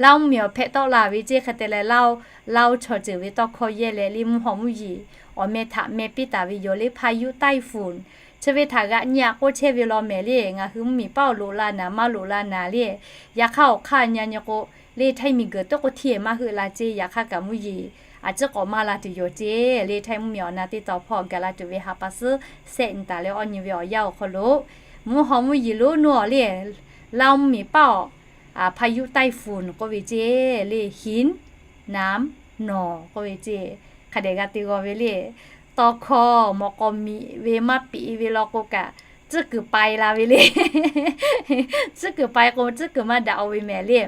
Laˇ oˇ miˬ awˬ hpehꞈ tawˆ la ve ceˇ hk'e te leh, Laˇ oˇ chaw ceuˬ ve tawˇ hkawˇ yehˇ leh le mvuhˇ haw mvuhˇ yeˬ awˬ meh htaꞈ meh piˇ taˍ ve yoˬ le, พายุไต้ฝุ่น. Chi ve htaꞈ g'aꞈ nyi a k'oˆ chehˇ ve law mehˍ le, ngaˬ hui mvuhˇ miˬ paˆ awˬ loꞈ la naˍ maˇ loꞈ la naˍ le. Yaꞈ hk'aˇ awˬ hk'aˇ nyi nyi k'o le, Htaiˇ miˬ guiˬ tuˉ k'o hteˇ maˇ heuˆ la ceˇ, yaꞈ hk'aˇ kaꞈ mvuhˇ yeˬ a ciˉ k'awꞈ maˇ la tuˬ yoˬ ceˇ le. Htaiˇ mvuhˇ miˬ awˬ na teˇ taw hpawˇ gaˬ la tuˬ ve ha pa suhˉ sehˆ nyi taˍ leh awˬ nyi ve awˬ yanˇ awˬ hk'aw lo, mvuhˇ haw mvuhˇ yeˬ lonˉ nawˬ le, Laˇ oˇ miˬ paˆ awˬ พายุไต้ฝุ่น k'oˆ ve ceˇ le, hinˉ, namˉ, nawˬ k'oˆ ve ceˇ. Hk'a dehꞈ g'a te g'aw ve le, tawˇ hkawˇ mawꞈ k'aw miꞈ ve maˇ piꞈ ve law k'o kaꞈ, tcuhˉ kuiˬ pai la ve le. Tcuhˉ kuiˬ pai k'o tcuhˉ kuiˬ maˇ daꞈ-o ve mehˍ le.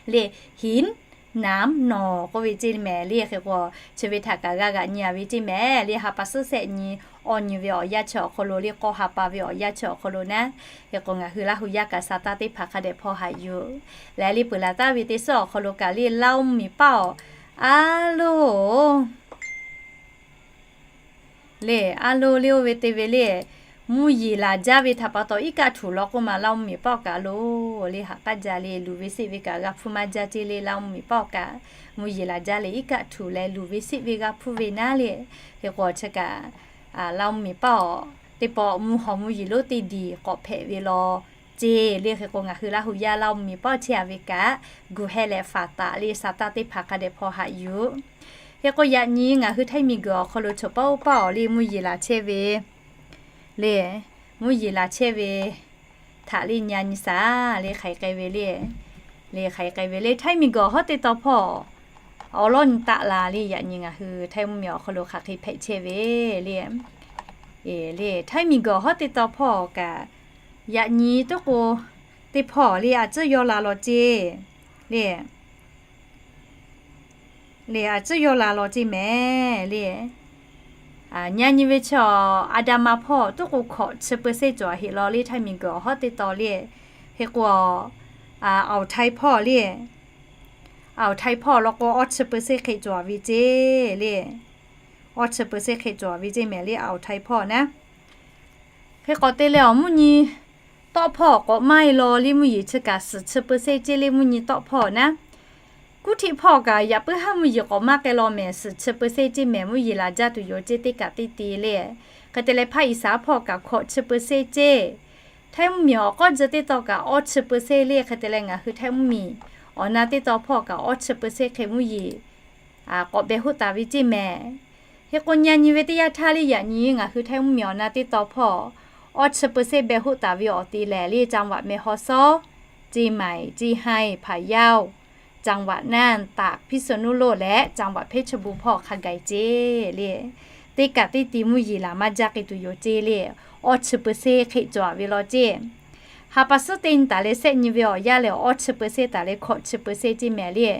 Le, hinˉ, Naˍ nawˬ k'oˆ ve ceˇ mehˍ le. Hk'e k'o, chi ve htaꞈ kaꞈ g'a g'aꞈ nyi a ve ceˇ mehˍ le. Ha pa suhˉ shehˆ nyi awˬ nyi ve awˬ yanˇ chi awˬ hk'aw lo le, k'awˇ ha pa ve awˬ yanˇ chi awˬ hk'aw lo naˉ, hk'e k'o ngaˬ hui Laˇ hu yaˇ kaꞈ sa taˇ teˇ hpaˍ hk'a dehꞈ hpaw haꞈ yuˬ. Leh le peuˬ laˬ taˍ ve teˇ suhˉ awˬ hk'aw lo kaꞈ le, Laˇ oˇ miˬ paˆ awˬ, a loˬ le, a loˬ le oˇ ve te ve le, mvuhˇ yeˬ laˬ jaˇ ve htaꞈ pa taw iˉ kaˆ htuꞈ law k'oˆ ma Laˇ oˇ miˬ paˆ awˬ kaꞈ loˬ le, haꞈ k'aˉ jaˇ le, luˬ ve seˆ ve kaꞈ g'a hpuˇ maˇ jaˇ ceˇ le, Laˇ oˇ miˬ paˆ awˬ kaꞈ mvuhˇ yeˬ laˬ jaˇ le, iˉ kaˆ htuꞈ leh luˬ ve seˆ ve g'a hpuˇ ve naˉ le. Hk'e k'o chi kaꞈ Laˇ oˇ miˬ paˆ awˬ teˇ pawˆ mvuhˇ haw mvuhˇ yeˬ lonˉ teˇ diˬ k'awꞈ hpehꞈ ve law ceˇ le. Hk'e k'o ngaˬ hui Laˇ hu yaˇ Laˇ oˇ miˬ paˆ chehˇ a ve kaꞈ, gu heh leh faˍ taˍ le, sa taˇ teˇ hpaˍ hk'a dehꞈ hpaw haꞈ yuˬ. Hk'e k'o yaꞈ nyi ngaˬ hui Htaiˇ miˬguiˬ awˬ hk'aw lo choˬ paˆ oˇ paˆ awˬ le mvuhˇ yeˬ laˬ chehˇ ve le, mvuhˇ yeˬ laˬ chehˇ ve htaꞈ le nya nyi shaˍ le, hk'aiˬ k'ai ve le, le hk'aiˬ k'ai ve le, Htaiˇ miˬguiˬ awˬ hawˉ teˇ taw hpawˇ awˬ lawˉ nyi taˆ la le. Yaꞈ nyi ngaˬ hui Htaiˇ mvuhˇmiˬ awˬ hk'aw lo hk'aˬ hk'e hpehꞈ chehˇ ve le, e le Htaiˇ miˬguiˬ awˬ hawˉ teˇ taw hpawˇ kaꞈ, yaꞈ nyi toˉ k'o teˇ hpawˇ le a tcuhˉ yaw la law ceˇ le, le a tcuhˉ yaw la law ceˇ mehˍ le. Nya nyi ve chi a, a da ma hpawˇ toˉ k'o hkawꞈ chi เปอร์เซ็นต์ cawˬ heˆ law le, Htaiˇ miˬguiˬ awˬ hawˉ teˇ taw le. Hk'e k'o, awˬ Htaiˇ hpawˇ le, awˬ Htaiˇ hpawˇ law k'o awˇ chi เปอร์เซ็นต์ hk'e cawˬ ve ceˇ le, awˇ chi เปอร์เซ็นต์ hk'e cawˬ ve ceˇ mehˍ le, awˬ Htaiˇ hpawˇ naˉ. Hk'e k'awꞈ te leh awˬ mvuhˇ nyi tawˆ hpawˇ k'awꞈ maˇ e law le, mvuhˇ yeˬ chi kaꞈ suhˍ chi เปอร์เซ็นต์ ceˇ le, mvuhˇ nyi tawˆ hpawˇ naˉ. Kuˉ htiˆ hpawˇ kaꞈ yaꞈ puiˉ haˉ mvuhˇ yeˬ k'awꞈ maˇ k'ai law mehˍ, suhˍ chi เปอร์เซ็นต์ ceˇ mehˍ, mvuhˇ yeˬ laˬ jaˇ tuˬ yoˬ ceˇ teˇ kaꞈ teˇ te le. Hk'e te leh Hpaˇ Iˉsaˍ hpawˇ kaꞈ hkawꞈ chi เปอร์เซ็นต์ ceˇ. Htaiˇ mvuhˇmiˬ awˬ k'awˇ ji teˇ taw kaꞈ awˇ chi เปอร์เซ็นต์ le. Hk'e te leh ngaˬ hui Htaiˇ mvuhˇmiˬ awˬ na teˇ taw hpawˇ kaꞈ awˇ chi เปอร์เซ็นต์ hk'e mvuhˇ yeˬ k'awꞈ beh hoˆ taˍ ve ceˇ mehˍ. Hk'e k'o nya nyi ve teˇ yanˇ htaˇ le, yaꞈ nyi ngaˬ hui Htaiˇ mvuhˇmiˬ awˬ na teˇ taw hpawˇ awˇ chi เปอร์เซ็นต์ beh hoˆ taˍ ve awˬ te lehˬ le, จังหวัดแม่ฮ่องสอน, เชียงใหม่, เชียงราย, พะเยา, จังหวัดน่าน, ตาก, พิษณุโลก leh จังหวัดเพชรบูรณ์ hpawˇ hk'a gaˬ ceˇ le. Teˇ kaꞈ teˇ ti mvuhˇ yeˬ laˬ maˇ jaˇ k'ai tuˬ yoˬ ceˇ le, awˇ chi เปอร์เซ็นต์ hk'e cawˬ ve law ceˇ. Ha pa suhˉ teˇ nyi taˍ leh shehˆ nyi ve awˬ yanˇ lehˬ awˇ chi เปอร์เซ็นต์ taˍ leh hkawꞈ chi เปอร์เซ็นต์ ceˇ mehˍ le.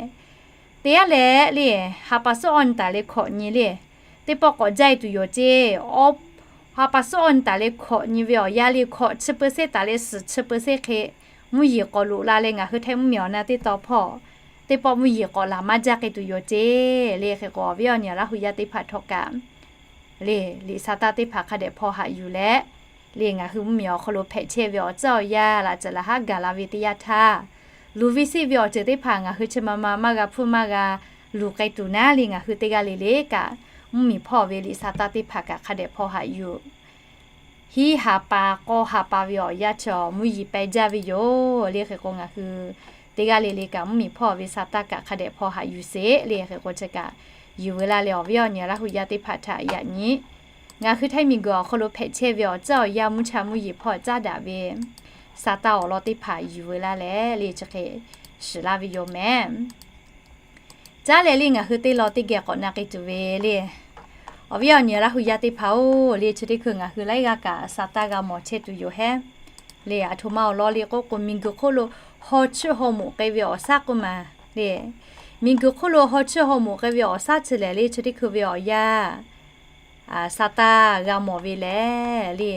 Teˇ yanˇ lehˬ le, ha pa suhˉ awˇ nyi taˍ leh hkawꞈ nyi le, teˇ pawˆ k'awꞈ jaˇ e tuˬ yoˬ ceˇ. Ha pa suhˉ awˇ nyi taˍ leh hkawꞈ nyi ve awˬ yanˇ le hkawꞈ chi เปอร์เซ็นต์ taˍ leh suhˍ chi เปอร์เซ็นต์ hk'e mvuhˇ yeˬ k'awꞈ loꞈ la leh ngaˬ hui Htaiˇ mvuhˇmiˬ awˬ na teˇ taw hpawˇ teˇ pawˆ mvuhˇ yeˬ k'awꞈ laˬ maˇ jaˇ k'ai tuˬ yoˬ ceˇ le. Hk'e k'o awˬ viˉ awˬ nyi Laˇ hu yaˇ teˇ hpaˍ htawˇ kaꞈ le, liꞈ sa taˇ teˇ hpaˍ hk'a dehꞈ hpaw haꞈ yuˬ leh le, ngaˬ hui mvuhˇmiˬ awˬ hk'aw lo hpehꞈ chehˇ ve awˬ tcuhˉ awˬ yanˇ laꞈ ceuˬ laꞈ haˉ gaˬ la ve teˇ yanˇ htaˇ, luˬ ve seˆ ve awˬ ceuˬ teˇ hpaˍ ngaˬ hui chi ma ma maˇ g'a hpuˇ maˇ g'a luˬ k'ai tuˬ naˉ le, ngaˬ hui teˇ g'aˇ le le kaꞈ mvuhˇmiˬ hpawˇ ve liꞈ sa taˇ teˇ hpaˍ kaꞈ hk'a dehꞈ hpaw haꞈ yuˬ. Hiˉ ha pa k'awˇ ha pa ve awˬ yanˇ chi mvuhˇ yeˬ peh jaˇ ve yoˬ le. Hk'e k'o ngaˬ hui teˇ g'aˇ le le kaꞈ mvuhˇmiˬ hpawˇ ve sa taˇ kaꞈ hk'a dehꞈ hpaw haꞈ yuˬ sheˍ le. Hk'e k'o chi kaꞈ yuˬ veu laˇ leh awˬ viˉ awˬ nyi Laˇ hu yaˇ teˇ hpaˍ htaꞈ yaꞈ nyi ngaˬ hui Htaiˇ miˬguiˬ awˬ hk'aw lo hpehꞈ chehˇ ve awˬ tcuhˉ awˬ yanˇ mvuhˇ cha mvuhˇ yeˬ hpawˇ caˉ daꞈ ve sa taˇ awˬ lawn teˇ hpaˍ yuˬ veu laˇ leh le chi hk'e shiˍ laˇ ve yoˬ mehˍ. Caˉ leh le ngaˬ hui teˇ law teˇ geh k'awꞈ na k'ai tuˬ ve le. Awˬ viˉ awˬ nyi Laˇ hu yaˇ teˇ hpaˍ-oˬ le, chi teˇ hkui ngaˬ hui laiˉ g'aˇ kaꞈ sa taˇ g'a mawˬ chehˇ tuˬ yoˬ hehˉ le. Aˬ htoꞈ ma awˬ lawn le k'oˆ k'o, miˬguiˬ hk'oˆ lo haw chiˇ haw moꞈ k'ai ve awˬ shaˉ k'oˆ ma le. Miˬguiˬ hk'oˆ lo haw chiˇ haw moꞈ k'ai ve awˬ shaˉ chi lehˬ le, chi teˇ hkui ve awˬ yanˇ sa taˇ g'a mawˬ ve lehˬ le,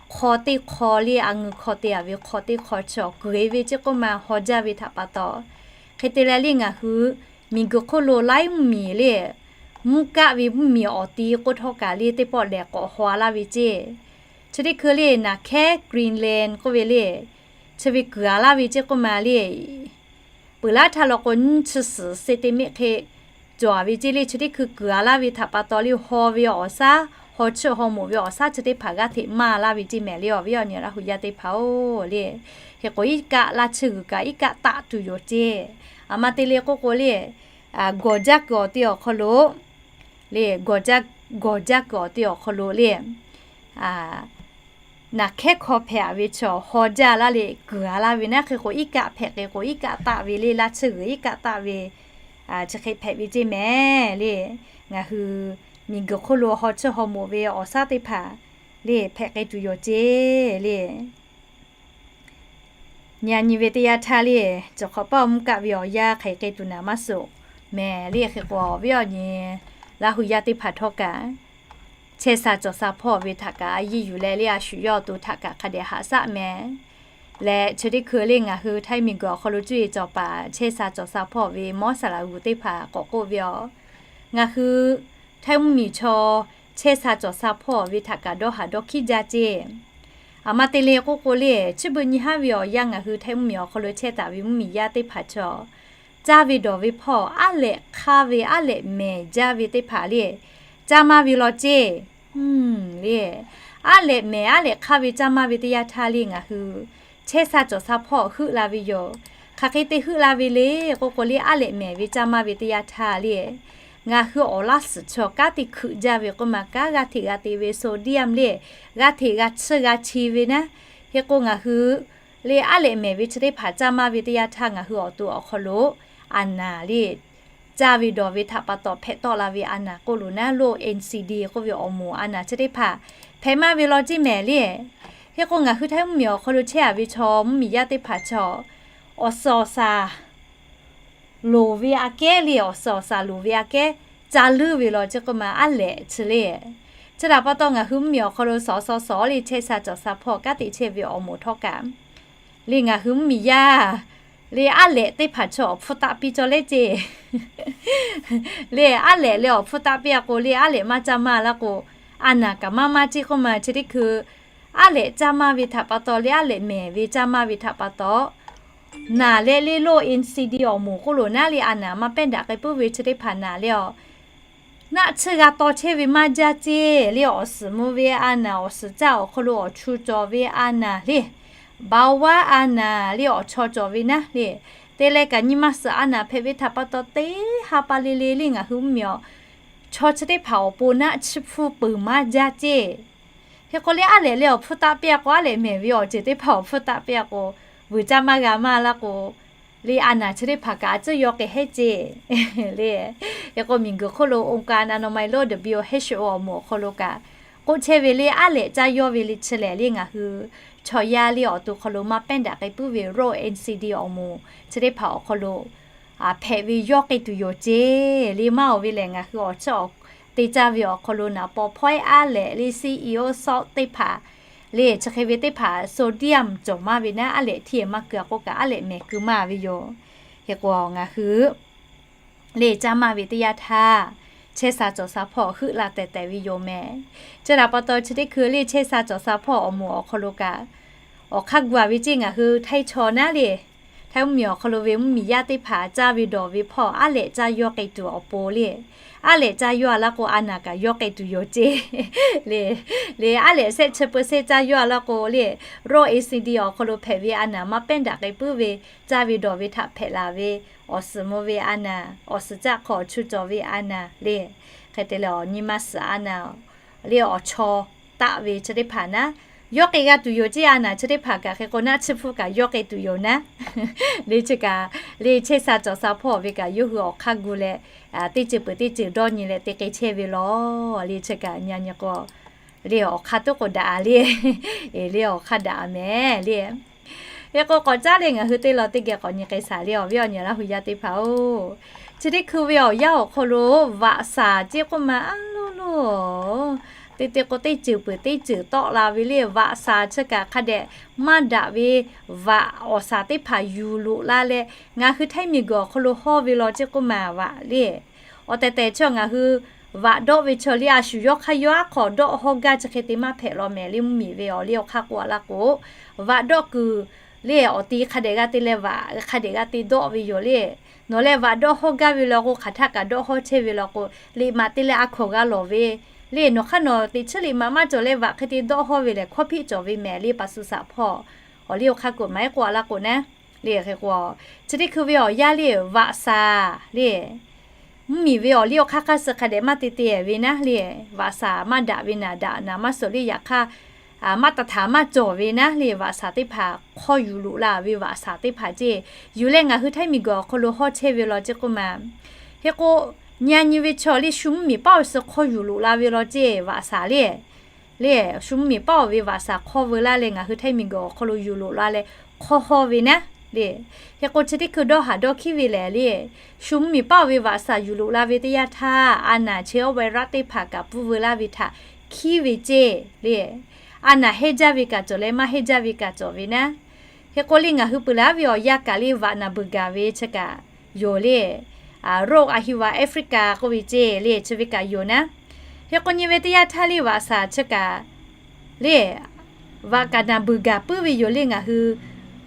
hk'aw teˇ hk'aw le, a ngeu hk'aw te a ve hk'aw teˇ hk'aw chi awˬ kuˬ e ve ceˇ k'oˆ ma haw jaˇ ve htaꞈ pa taw, hk'e te leh le ngaˬ hui miˬguiˬ hk'oˆ lo laiˉ mvuhˇmiˬ le, mvuhˇ kaˆ ve mvuhˇmiˬ awˬ ti k'oˆ htawˇ kaꞈ le teˇ pawˆ lehˬ k'awꞈ haw laˇ ve ceˇ. Chi teˇ hkui le naˬ hkehˉ Greenland k'oˆ ve le, chi ve kuˬ a laˇ ve ceˇ k'oˆ ma le. Peuˬ laˉ htaˇ law k'o nyiˇ chi suhˍ centimeter hk'e cawˬ a ve ceˇ le. Chi teˇ hkui kuˬ a laˇ ve htaꞈ pa taw le haw ve awˬ shaˉ, haw chiˇ haw moꞈ ve awˬ shaˉ chi teˇ hpaˍ g'aˇ hteꞈ maˇ laˇ ve ceˇ mehˍ le, awˬ viˉ awˬ nyi Laˇ hu yaˇ teˇ hpaˍ-oˬ le. Hk'e k'o iˉ kaˆ laˇ chi g'uiˬ kaꞈ iˉ kaˆ taˆ tuˬ yoˬ ceˇ. Aˬ ma te le k'oˆ k'o le, gawˬ jaˇ kuiˬ awˬ te awˬ hk'aw lo le, gawˬ jaˇ kuiˬ awˬ te awˬ hk'aw lo le, naˬ hkehˉ hk'aw hpehꞈ a ve chi awˬ haw jaˇ laˇ le kuˬ a laˇ ve naˉ. Hk'e k'o iˉ kaˆ hpehꞈ k'e k'o iˉ kaˆ taˆ ve le, laˇ chi g'uiˬ iˉ kaˆ taˆ ve chi hk'e hpehꞈ ve ceˇ mehˍ le. Ngaˬ hui miˬguiˬ hk'oˆ lo haw chiˇ haw moꞈ ve awˬ shaˉ teˇ hpaˍ le hpehꞈ k'ai tuˬ yoˬ ceˇ le. Nyi a nyi ve teˇ yanˇ htaˇ le, cawˬ hk'awꞈ paˇ awˬ mvuhˇ kaˆ ve awˬ yanˇ hk'aˬ hk'e k'ai tuˬ naˍ maˇ suh mehˍ le. Hk'e k'o, awˬ viˉ awˬ nyi Laˇ hu yaˇ teˇ hpaˍ htawˇ kaꞈ, chehˇ sha cawˬ sha hpawˇ ve htaꞈ kaꞈ a yiˇ yuˬ leh le, a shu yawˇ awˬ to htaꞈ kaꞈ hk'a dehꞈ haꞈ shaˆ mehˍ. Leh chi teˇ hkui le ngaˬ hui Htaiˇ miˬguiˬ awˬ hk'aw lo cuˇ yiˍ cawˬ paˍ chehˇ sha cawˬ sha hpawˇ ve mawˇ saˍ laˍ g'uˬ teˇ hpaˍ k'awꞈ k'oˆ ve aˬ, ngaˬ hui Htaiˇ mvuhˇmiˬ chaw chehˇ sha cawˬ sha hpawˇ ve htaꞈ kaꞈ dawˇ haˍ dawˇ hkiˉ jaˇ ceˇ. Aˬ ma te le k'oˆ k'o le, chi beuꞈ nyi haˉ ve awˬ yanˇ ngaˬ hui Htaiˇ mvuhˇmiˬ awˬ hk'aw lo chehˇ taˍ ve mvuhˇmiˬ yaˇ teˇ hpaˍ chaw, caˇ ve dawˬ ve hpawˇ aˉ lehꞈ hk'aˇ ve aˉ lehꞈ mehˍ jaˇ ve teˇ hpaˍ le, caˇ maˇ ve law ceˇ. Le, aˉ lehꞈ mehˍ aˉ lehꞈ hk'aˇ ve caˇ maˇ ve teˇ yanˇ htaˇ le ngaˬ hui chehˇ sha cawˬ sha hpawˇ heuˆ la ve yoˬ. Hk'aˬ hk'e te heuˆ la ve le k'oˆ k'o le, aˉ lehꞈ mehˍ ve caˇ maˇ ve teˇ yanˇ htaˇ le, ngaˬ hui awˬ laˇ suhˍ chaw kanˉ te hkeuꞈ jaˇ ve k'oˆ ma, kanˉ g'a hteꞈ g'a te ve sodium le, g'a hteꞈ g'a chiˇ g'a chi ve naˉ. Hk'e k'o ngaˬ hui le aˉ lehꞈ mehˍ ve chi teˇ hpaˍ caˇ maˇ ve teˇ yanˇ htaˇ ngaˬ hui awˬ to awˬ hk'aw lo a naˍ le, caˇ ve dawˬ ve htaꞈ pa taw hpehꞈ tawˆ la ve a naˍ k'oˆ lo naˉ, low N C D k'oˆ ve awˬ moˍ a naˍ chi teˇ hpaˍ hpehꞈ maˇ ve law ceˇ mehˍ le. Hk'e k'o ngaˬ hui Htaiˇ mvuhˇmiˬ awˬ hk'aw lo chehˇ a ve chaw mvuhˇmiˬ yaˇ teˇ hpaˍ chaw, awˬ suhˍ awˬ shaˍ loˍ ve aꞈ kehˉ le, awˬ suhˍ awˬ shaˍ loˍ ve aꞈ kehˉ ca leuˉ ve law ceˇ k'oˆ ma aˉ lehꞈ chi le. Chi htaꞈ pa taw ngaˬ hui mvuhˇmiˬ awˬ hk'aw lo suhˍ suhˍ suhˍ le chehˇ sha cawˬ sha hpawˇ kanˉ te chehˇ ve awˬ moˍ htawˇ kaꞈ le ngaˬ hui mvuhˇmiˬ yaˇ le aˉ lehꞈ teˇ hpaˍ chaw awˬ hpfuhˇ taˆ piˇ cawˇ leh ceˇ. Le aˉ lehꞈ leh awˬ hpfuhˇ taˆ piˇ a k'o le aˉ lehꞈ maˇ caˇ maˇ laˇ k'o, a naˍ kaꞈ maˇ maˇ ceˇ k'oˆ ma chi teˇ hkui aˉ lehꞈ caˇ maˇ ve htaꞈ pa taw le aˉ lehꞈ mehˍ ve caˇ maˇ ve htaꞈ pa taw naˍ leh le low N C D awˬ moˍ k'oˆ lo naˉ le a naˍ maˇ pehˉ daꞈ k'ai puiˉ ve chi teˇ hpaˍ naˍ le aˬ, naˆ tsuhˇ g'a taw chehˇ ve maˇ jaˇ ceˇ le awˬ suhˍ mvuh ve a naˍ awˬ suhˍ caˇ awˬ hk'aw lo awˬ chu cawˬ ve a naˍ le, baoˍ vaˇ a naˍ le awˬ chaw cawˬ ve naˉ le, te leh kaꞈ nyi ma suhˍ a naˍ hpehꞈ ve htaꞈ pa taw teˇ ha pa le le le ngaˬ hui mvuhˇmiˬ awˬ chaw chi teˇ hpaˍ awˬ pon naˆ tsuhˇ hpfuhˇ peuˬ maˇ jaˇ ceˇ. Hk'e k'o le aˉ lehꞈ leh awˬ hpfuhˇ taˆ piˇ a k'o aˉ lehꞈ mehˍ ve awˬ ceuˬ teˇ hpaˍ awˬ hpfuhˇ taˆ piˇ a k'o, vuiˬ caˇ maˇ g'a maˇ laˇ k'o, le a naˍ chi teˇ hpaˍ kaꞈ a tcuhˇ yaw k'ai hehˉ ceˇ le. Hk'e k'o miˬguiˬ hk'oˆ lo องค์การอนามัยโลก W H O awˬ moˍ awˬ hk'aw lo kaꞈ k'oˆ chehˇ ve le aˉ lehꞈ caˇ yawˇ ve le chi lehˬ le ngaˬ hui chaw yaˇ le awˬ to hk'aw lo maˇ pehˉ daꞈ k'ai puiˉ ve low N C D awˬ moˍ chi teˇ hpaˍ awˬ hk'aw lo hpehꞈ ve yawˇ k'ai tuˬ yoˬ ceˇ le. Maˇ oˬ ve lehˬ ngaˬ hui awˬ tcuhˇ te caˇ ve awˬ hk'aw lo naˍ paw hpawehˇ aˉ lehꞈ le C E O salt teˇ hpaˍ le chi hk'e ve teˇ hpaˍ sodium cawˬ maˇ ve naˉ aˉ lehꞈ hteˇ maˇ keu a k'oˆ kaꞈ aˉ lehꞈ mehˍ keu maˇ ve yoˬ. Hk'e k'o ngaˬ hui le caˇ maˇ ve teˇ yanˇ htaˇ chehˇ sha cawˬ sha hpawˇ heuˆ la tehˬ tehˬ ve yoˬ mehˍ. Chi htaꞈ pa taw chi teˇ hkui le chehˇ sha cawˬ sha hpawˇ awˬ moˍ awˬ hk'aw lo kaꞈ awˬ hk'aˇ gu a ve ceˇ ngaˬ hui Htaiˇ chaw naˉ le, Htaiˇ mvuhˇmiˬ awˬ hk'aw lo ve mvuhˇmiˬ yaˇ teˇ hpaˍ caˇ ve dawˬ ve hpawˇ aˉ lehꞈ caˇ yawˇ k'ai tuˬ awˬ pon le, aˉ lehꞈ caˇ yawˇ a laˇ k'o a naˍ kaꞈ yawˇ k'ai tuˬ yoˬ ceˇ le. Le aˉ lehꞈ shehˆ chi peu shehˆ caˇ yawˇ a laˇ k'o le, low N C D awˬ hk'aw lo hpehꞈ ve a naˍ maˇ pehˉ daꞈ k'ai puiˉ ve caˇ ve dawˬ ve htaꞈ hpehꞈ la ve awˬ suhˍ mvuh ve a naˍ awˬ suhˍ caˇ hk'aw awˬ chu cawˬ ve a naˍ le. Hk'e te leh awˬ nyi ma suhˍ a naˍ le awˬ chaw taˆ ve chi teˇ hpaˍ naˉ yawˇ k'ai g'a tuˬ yoˬ ceˇ. A naˍ chi teˇ hpaˍ kaꞈ hk'e k'o naˆ tsuhˇ hpfuhˇ kaꞈ yawˇ k'ai tuˬ yoˬ naˉ le chi kaꞈ le chehˇ sha cawˬ sha hpawˇ ve kaꞈ yawˇ hui awˬ hk'aˇ gu leh teˇ ceuˬ peuˬ teˇ ceuˬ dawˇ nyi leh te k'ai chehˇ ve law le chi kaꞈ nyi a nyi k'o le awˬ hk'aˇ tuˉ k'o daꞈ a le, le awˬ hk'aˇ daꞈ a mehˍ le. Hk'e k'o k'awꞈ caˉ le ngaˬ hui teˇ law teˇ geh k'awꞈ nyi k'ai shaˍ le awˬ viˉ awˬ nyi Laˇ hu yaˇ teˇ hpaˍ-oˬ, chi teˇ hkui ve awˬ yanˇ awˬ hk'aw lo vaꞈ shaˍ ceˇ k'oˆ ma a loˬ loˬ te te k'o teˇ ceuˬ peuˬ teˇ ceuˬ tawˆ la ve le vaꞈ shaˍ chi kaꞈ hk'a dehꞈ maˇ daꞈ ve vaꞈ awˬ shaˍ teˇ hpaˍ yuˬ loꞈ la leh ngaˬ hui Htaiˇ miˬguiˬ awˬ hk'aw lo hawˇ ve law ceˇ k'oˆ ma vaꞈ le. Awˬ tehˬ tehˬ chaw ngaˬ hui vaꞈ dawˆ ve chaw le a shu yawˇ hk'aˇ yawˇ aˉ hk'aw dawˆ hawˇ gaˇ chi hk'e te maˇ hpehꞈ law mehˍ le. Mvuhˇmiˬ ve awˬ liˇ awˬ hk'aˇ k'oˆ a laˇ k'o, vaꞈ dawˆ kuiˬ le awˬ ti hk'a dehꞈ g'a te leh vaꞈ hk'a dehꞈ g'a te dawˆ ve yoˬ le. Nawˬ leh vaꞈ dawˆ hawˇ gaˇ ve law k'o hk'aˬ htaˆ kaꞈ dawˆ hawˇ chehˇ ve law k'o, liꞈ maꞈ te leh a hkawnˍ g'a lawˬ ve le. Nawˬ hk'aˇ nawˬ teꞈ chiˉ liꞈ maꞈ maˇ cawˬ leh vaꞈ hk'e te dawˆ hawˇ ve lehˬ hkawˇ hpiˆ cawˬ ve mehˍ le. Paˍ suh shaˍ hpawˇ awˬ liˇ awˬ hk'aˇ k'oˆ maˇ heˆ k'oˆ a laˇ k'o naˉ le. Hk'e k'o chi teˇ hkui ve awˬ yanˇ le vaꞈ shaˍ le mvuhˇmiˬ ve awˬ liˇ awˬ hk'aˇ hk'aˇ suh hk'a dehꞈ maˇ te te ve naˉ le, vaꞈ shaˍ maˇ daꞈ ve naˍ daꞈ naˍ maˇ suhˍ le yaꞈ hk'aˇ maˇ taˍ htaˍ maˇ cawˬ ve naˉ le vaꞈ shaˍ teˇ hpaˍ hk'aw yuˬ loꞈ la ve vaꞈ shaˍ teˇ hpaˍ ceˇ yuˬ leh ngaˬ hui Htaiˇ miˬguiˬ awˬ hk'aw lo hawˇ chehˇ ve law ceˇ k'oˆ ma. Hk'e k'o nyi a nyi ve chaw le shu mvuhˇmiˬ paˉ awˬ suh hk'aw yuˬ loꞈ la ve law ceˇ vaꞈ shaˍ le le shu mvuhˇmiˬ paˉ awˬ ve vaꞈ shaˍ hk'aw veu laˇ leh ngaˬ hui Htaiˇ miˬguiˬ awˬ hk'aw lo yuˬ loꞈ la leh hk'awˇ hawˇ ve naˉ le. Hk'e k'o, chi teˇ hkui dawˇ haˍ dawˇ hkiˉ ve lehˬ le, shu mvuhˇmiˬ paˇ ve vaꞈ shaˍ yuˬ loꞈ la ve teˇ yanˇ htaˇ, a naˍ chehˇ awˇ ve raˆ teˇ hpaˍ kaꞈ pfuhˇ veu laˇ ve htaꞈ hkiˉ ve ceˇ le. A naˍ hehnˇ jaˇ ve kaꞈ cawˬ leh maˇ hehnˇ jaˇ ve kaꞈ cawˬ ve naˉ. Hk'e k'o le, ngaˬ hui peuˬ laˇ ve awˬ yanˇ kaꞈ le, vaꞈ naˬ beuˬ gaˬ ve chi kaꞈ yoˬ le. Roˆ a hi va Africa k'oˆ ve ceˇ le, chi ve kaꞈ yoˬ naˉ. Hk'e k'o, nyi ve teˇ yanˇ htaˇ le, vaꞈ shaˍ chi kaꞈ le, vaꞈ kaꞈ naˬ beuˬ gaˬ puiˉ ve yoˬ le. Ngaˬ hui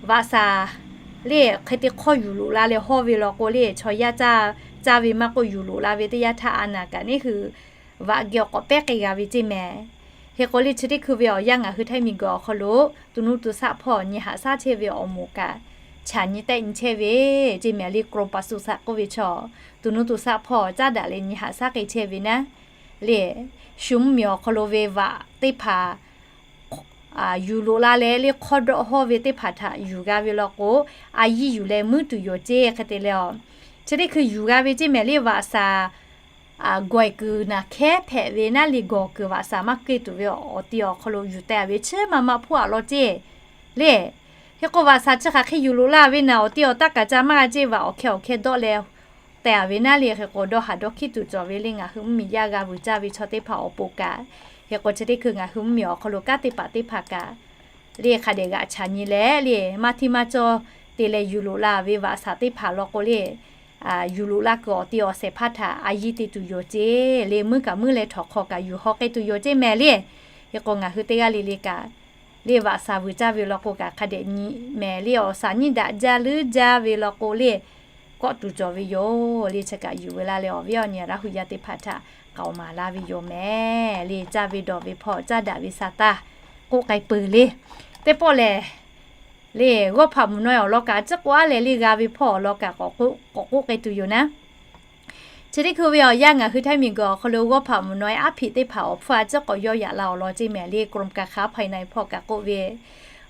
vaꞈ shaˍ le, hk'e te hk'awˇ yuˬ loꞈ la leh hawˇ ve law k'o le, chaw yaˇ caˇ ve maˇ k'oˆ, yuˬ loꞈ la ve teˇ yanˇ htaˇ a naˍ kaꞈ neˉ hui vaꞈ geh awˬ k'awꞈ pehˉ k'ai g'a ve ceˇ mehˍ. Hk'e k'o le, chi teˇ hkui ve awˬ yanˇ ngaˬ hui Htaiˇ miˬguiˬ awˬ hk'aw lo tuˬ nuˇ tuˬ shaˆ hpawˇ nyi haꞈ shaˉ chehˇ ve awˬ moˍ kaꞈ chaꞈ nyi tehˆ nyi chehˇ ve ceˇ mehˍ le. กรมปศุสัตว์ k'oˆ ve chaw tuˬ nuˇ tuˬ shaˆ hpawˇ caˉ daꞈ leh nyi haꞈ shaˉ k'ai chehˇ ve naˉ le. Shu mvuhˇmiˬ awˬ hk'aw lo ve vaꞈ teˇ hpaˍ yuˬ loꞈ la leh le hk'awˇ dawˆ hawˇ ve teˇ hpaˍ htaꞈ yuˬ g'a ve law k'o, a yiˇ yuˬ leh muiˉ tuˬ yoˬ ceˇ. Hk'e te leh, chi teˇ hkui yuˬ g'a ve ceˇ mehˍ le. Vaꞈ shaˍ gawˬ kuiˬ naˬ hkehˉ hpehꞈ ve naˉ le, gawˬ kuiˬ vaꞈ shaˍ maˇ keu tuˬ ve awˬ ti awˬ hk'aw lo yuˬ teh ve chi ma ma hpuˇ a law ceˇ le. Hk'e k'o, vaꞈ shaˍ chi hk'aˬ hk'e yuˬ loꞈ la ve naˬ, awˬ ti awˬ taˇ kaˍ ca maˇ g'a ceˇ, vaꞈ awˬ hkeh awˬ hkeh dawˆ leh teh ve naˉ le. Hk'e k'o, dawˇ haˍ dawˇ hkiˉ tuˬ cawˬ ve le. Ngaˬ hui mvuhˇmiˬ yaˇ g'a vuiˬ caˇ ve chaw teˇ hpaˍ awˬ pon kaꞈ, hk'e k'o, chi teˇ hkui ngaˬ hui mvuhˇmiˬ awˬ hk'aw lo kanˉ teˇ hpaˍ teˇ hpaˍ kaꞈ le, hk'a dehꞈ g'aꞈ chaꞈ nyi leh le, maˇ htiˇ maˇ cawˇ te leh yuˬ loꞈ la ve vaꞈ shaˍ teˇ hpaˍ law k'o le, yuˬ loꞈ la kuiˬ awˬ ti awˬ shehˍ hpaˇ htaꞈ a yiˇ te tuˬ yoˬ ceˇ le. Muiˉ kaꞈ muiˉ leh htawnˍ hk'aw kaꞈ yuˬ haw k'ai tuˬ yoˬ ceˇ mehˍ le. Hk'e k'o, ngaˬ hui teˇ g'aˇ le le kaꞈ le, vaꞈ shaˍ vuiˬ caˇ ve law k'o kaꞈ hk'a dehꞈ nyi mehˍ le. Awˬ shaˍ nyiˇ daꞈ jaˇ leuˉ jaˇ ve law k'o le, kawˆ tuˬ cawˬ ve yoˬ le. Chi kaꞈ yuˬ veu la leh awˬ viˉ awˬ nyi Laˇ hu yaˇ teˇ hpaˍ htaꞈ k'aoˍ maˍ laˇ ve yoˬ mehˍ le. Caˇ ve dawˬ ve hpawˇ caˉ daꞈ ve sa taˇ k'oˆ k'ai peuˬ le. Teˇ pawˆ lehˬ le, g'awˇ hpaꞈ mvuhˬ naw e awˬ lawn kaꞈ a ciˉ k'oˆ aˉ leh le g'a ve hpawˇ awˬ lawn kaꞈ k'awꞈ k'oˆ k'ai tuˬ yoˬ naˉ. Chi teˇ hkui ve awˬ yanˇ ngaˬ hui Htaiˇ miˬguiˬ awˬ hk'aw lo g'awˇ hpaꞈ mvuhˬ naw e aˉ hpiꞈ teˇ hpaˍ awˬ hpfuhˇ a ciˉ k'awꞈ yawˇ yaꞈ la awˬ lawn ceˇ mehˍ le. กรมการค้าภายใน hpawˇ kaꞈ k'oˆ ve,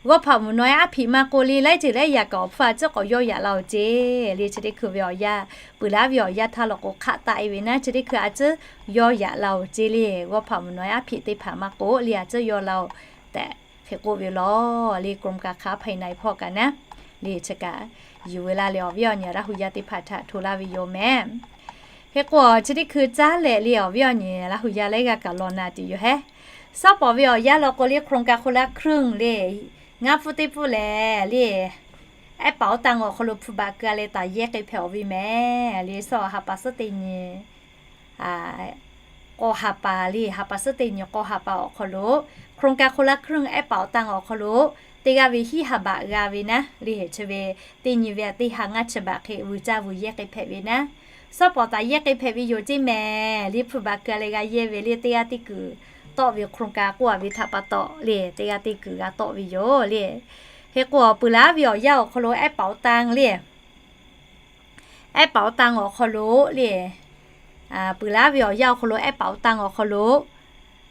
g'awˇ hpaꞈ mvuhˬ naw e aˉ hpiꞈ maˇ k'oˆ le, laiˉ ceuˬ laiˉ yaꞈ kaꞈ awˬ hpfuhˇ a ciˉ k'awꞈ yawˇ yaꞈ la awˬ ceˇ le. Chi teˇ hkui ve awˬ yanˇ peuˬ laˇ ve awˬ yanˇ htaˇ law k'o hk'aˆ taˆ e ve naˉ, chi teˇ hkui a ciˉ yawˇ yaꞈ la awˬ ceˇ le. G'awˇ hpaꞈ mvuhˬ naw e aˉ hpiꞈ teˇ hpaˍ maˇ k'oˆ le, a ciˉ yawˇ la oˬ tehꞈ hk'e k'oˆ ve law le. กรมการค้าภายใน hpawˇ kaꞈ naˉ le. Chi kaꞈ yuˬ veu la leh awˬ viˉ awˬ nyi Laˇ hu yaˇ teˇ hpaˍ htaꞈ hto laˇ ve yoˬ mehˍ. Hk'e k'o, chi teˇ hkui caˉ leh le awˬ viˉ awˬ nyi Laˇ hu yaˇ laiˉ g'aˇ kaꞈ law na tuˬ yoˬ hehˉ. Sawˉ pawˍ ve awˬ yanˇ law k'o le, โครงการคนละครึ่ง le, ngaˇ pfuhˇ teˇ pfuhˇ lehˬ le, ehˉ paˍ awˉ tanˇ awˬ hk'aw lo hpu baꞈ keu a leh taˍ yehˇ k'ai hpehꞈ awˬ ve mehˍ le. Sawˉ ha pa suhˉ teˇ nyi k'awˇ ha pa le, ha pa suhˉ teˇ nyi k'awˇ ha pa awˬ hk'aw lo โครงการคนละครึ่ง ehˉ paˍ awˉ tanˇ awˬ hk'aw lo teˇ g'aˇ ve hiˉ ha baꞈ g'a ve naˉ le. Chi ve teˇ nyi ve teˇ ha ngaˇ chi baꞈ hk'e vuiˬ caˇ vuiˬ yehˇ k'ai hpehꞈ ve naˉ. Sawˉ pawˍ taˍ yehˇ k'ai hpehꞈ ve yoˬ ceˇ mehˍ le. Hpu baꞈ keu a leh g'a yehˇ ve le, teˇ g'aˇ teˇ kuiˬ tawˆ ve โครงการ k'oˆ a ve htaꞈ pa taw le, teˇ g'aˇ teˇ kuiˬ g'a tawˆ ve yoˬ le. Hk'e k'o, peuˬ laˇ ve awˬ yanˇ awˬ hk'aw lo ehˉ paˍ awˉ tanˇ le, ehˉ paˍ awˉ tanˇ awˬ hk'aw lo le, peuˬ laˇ ve awˬ yanˇ awˬ hk'aw lo ehˉ paˍ awˉ tanˇ awˬ hk'aw lo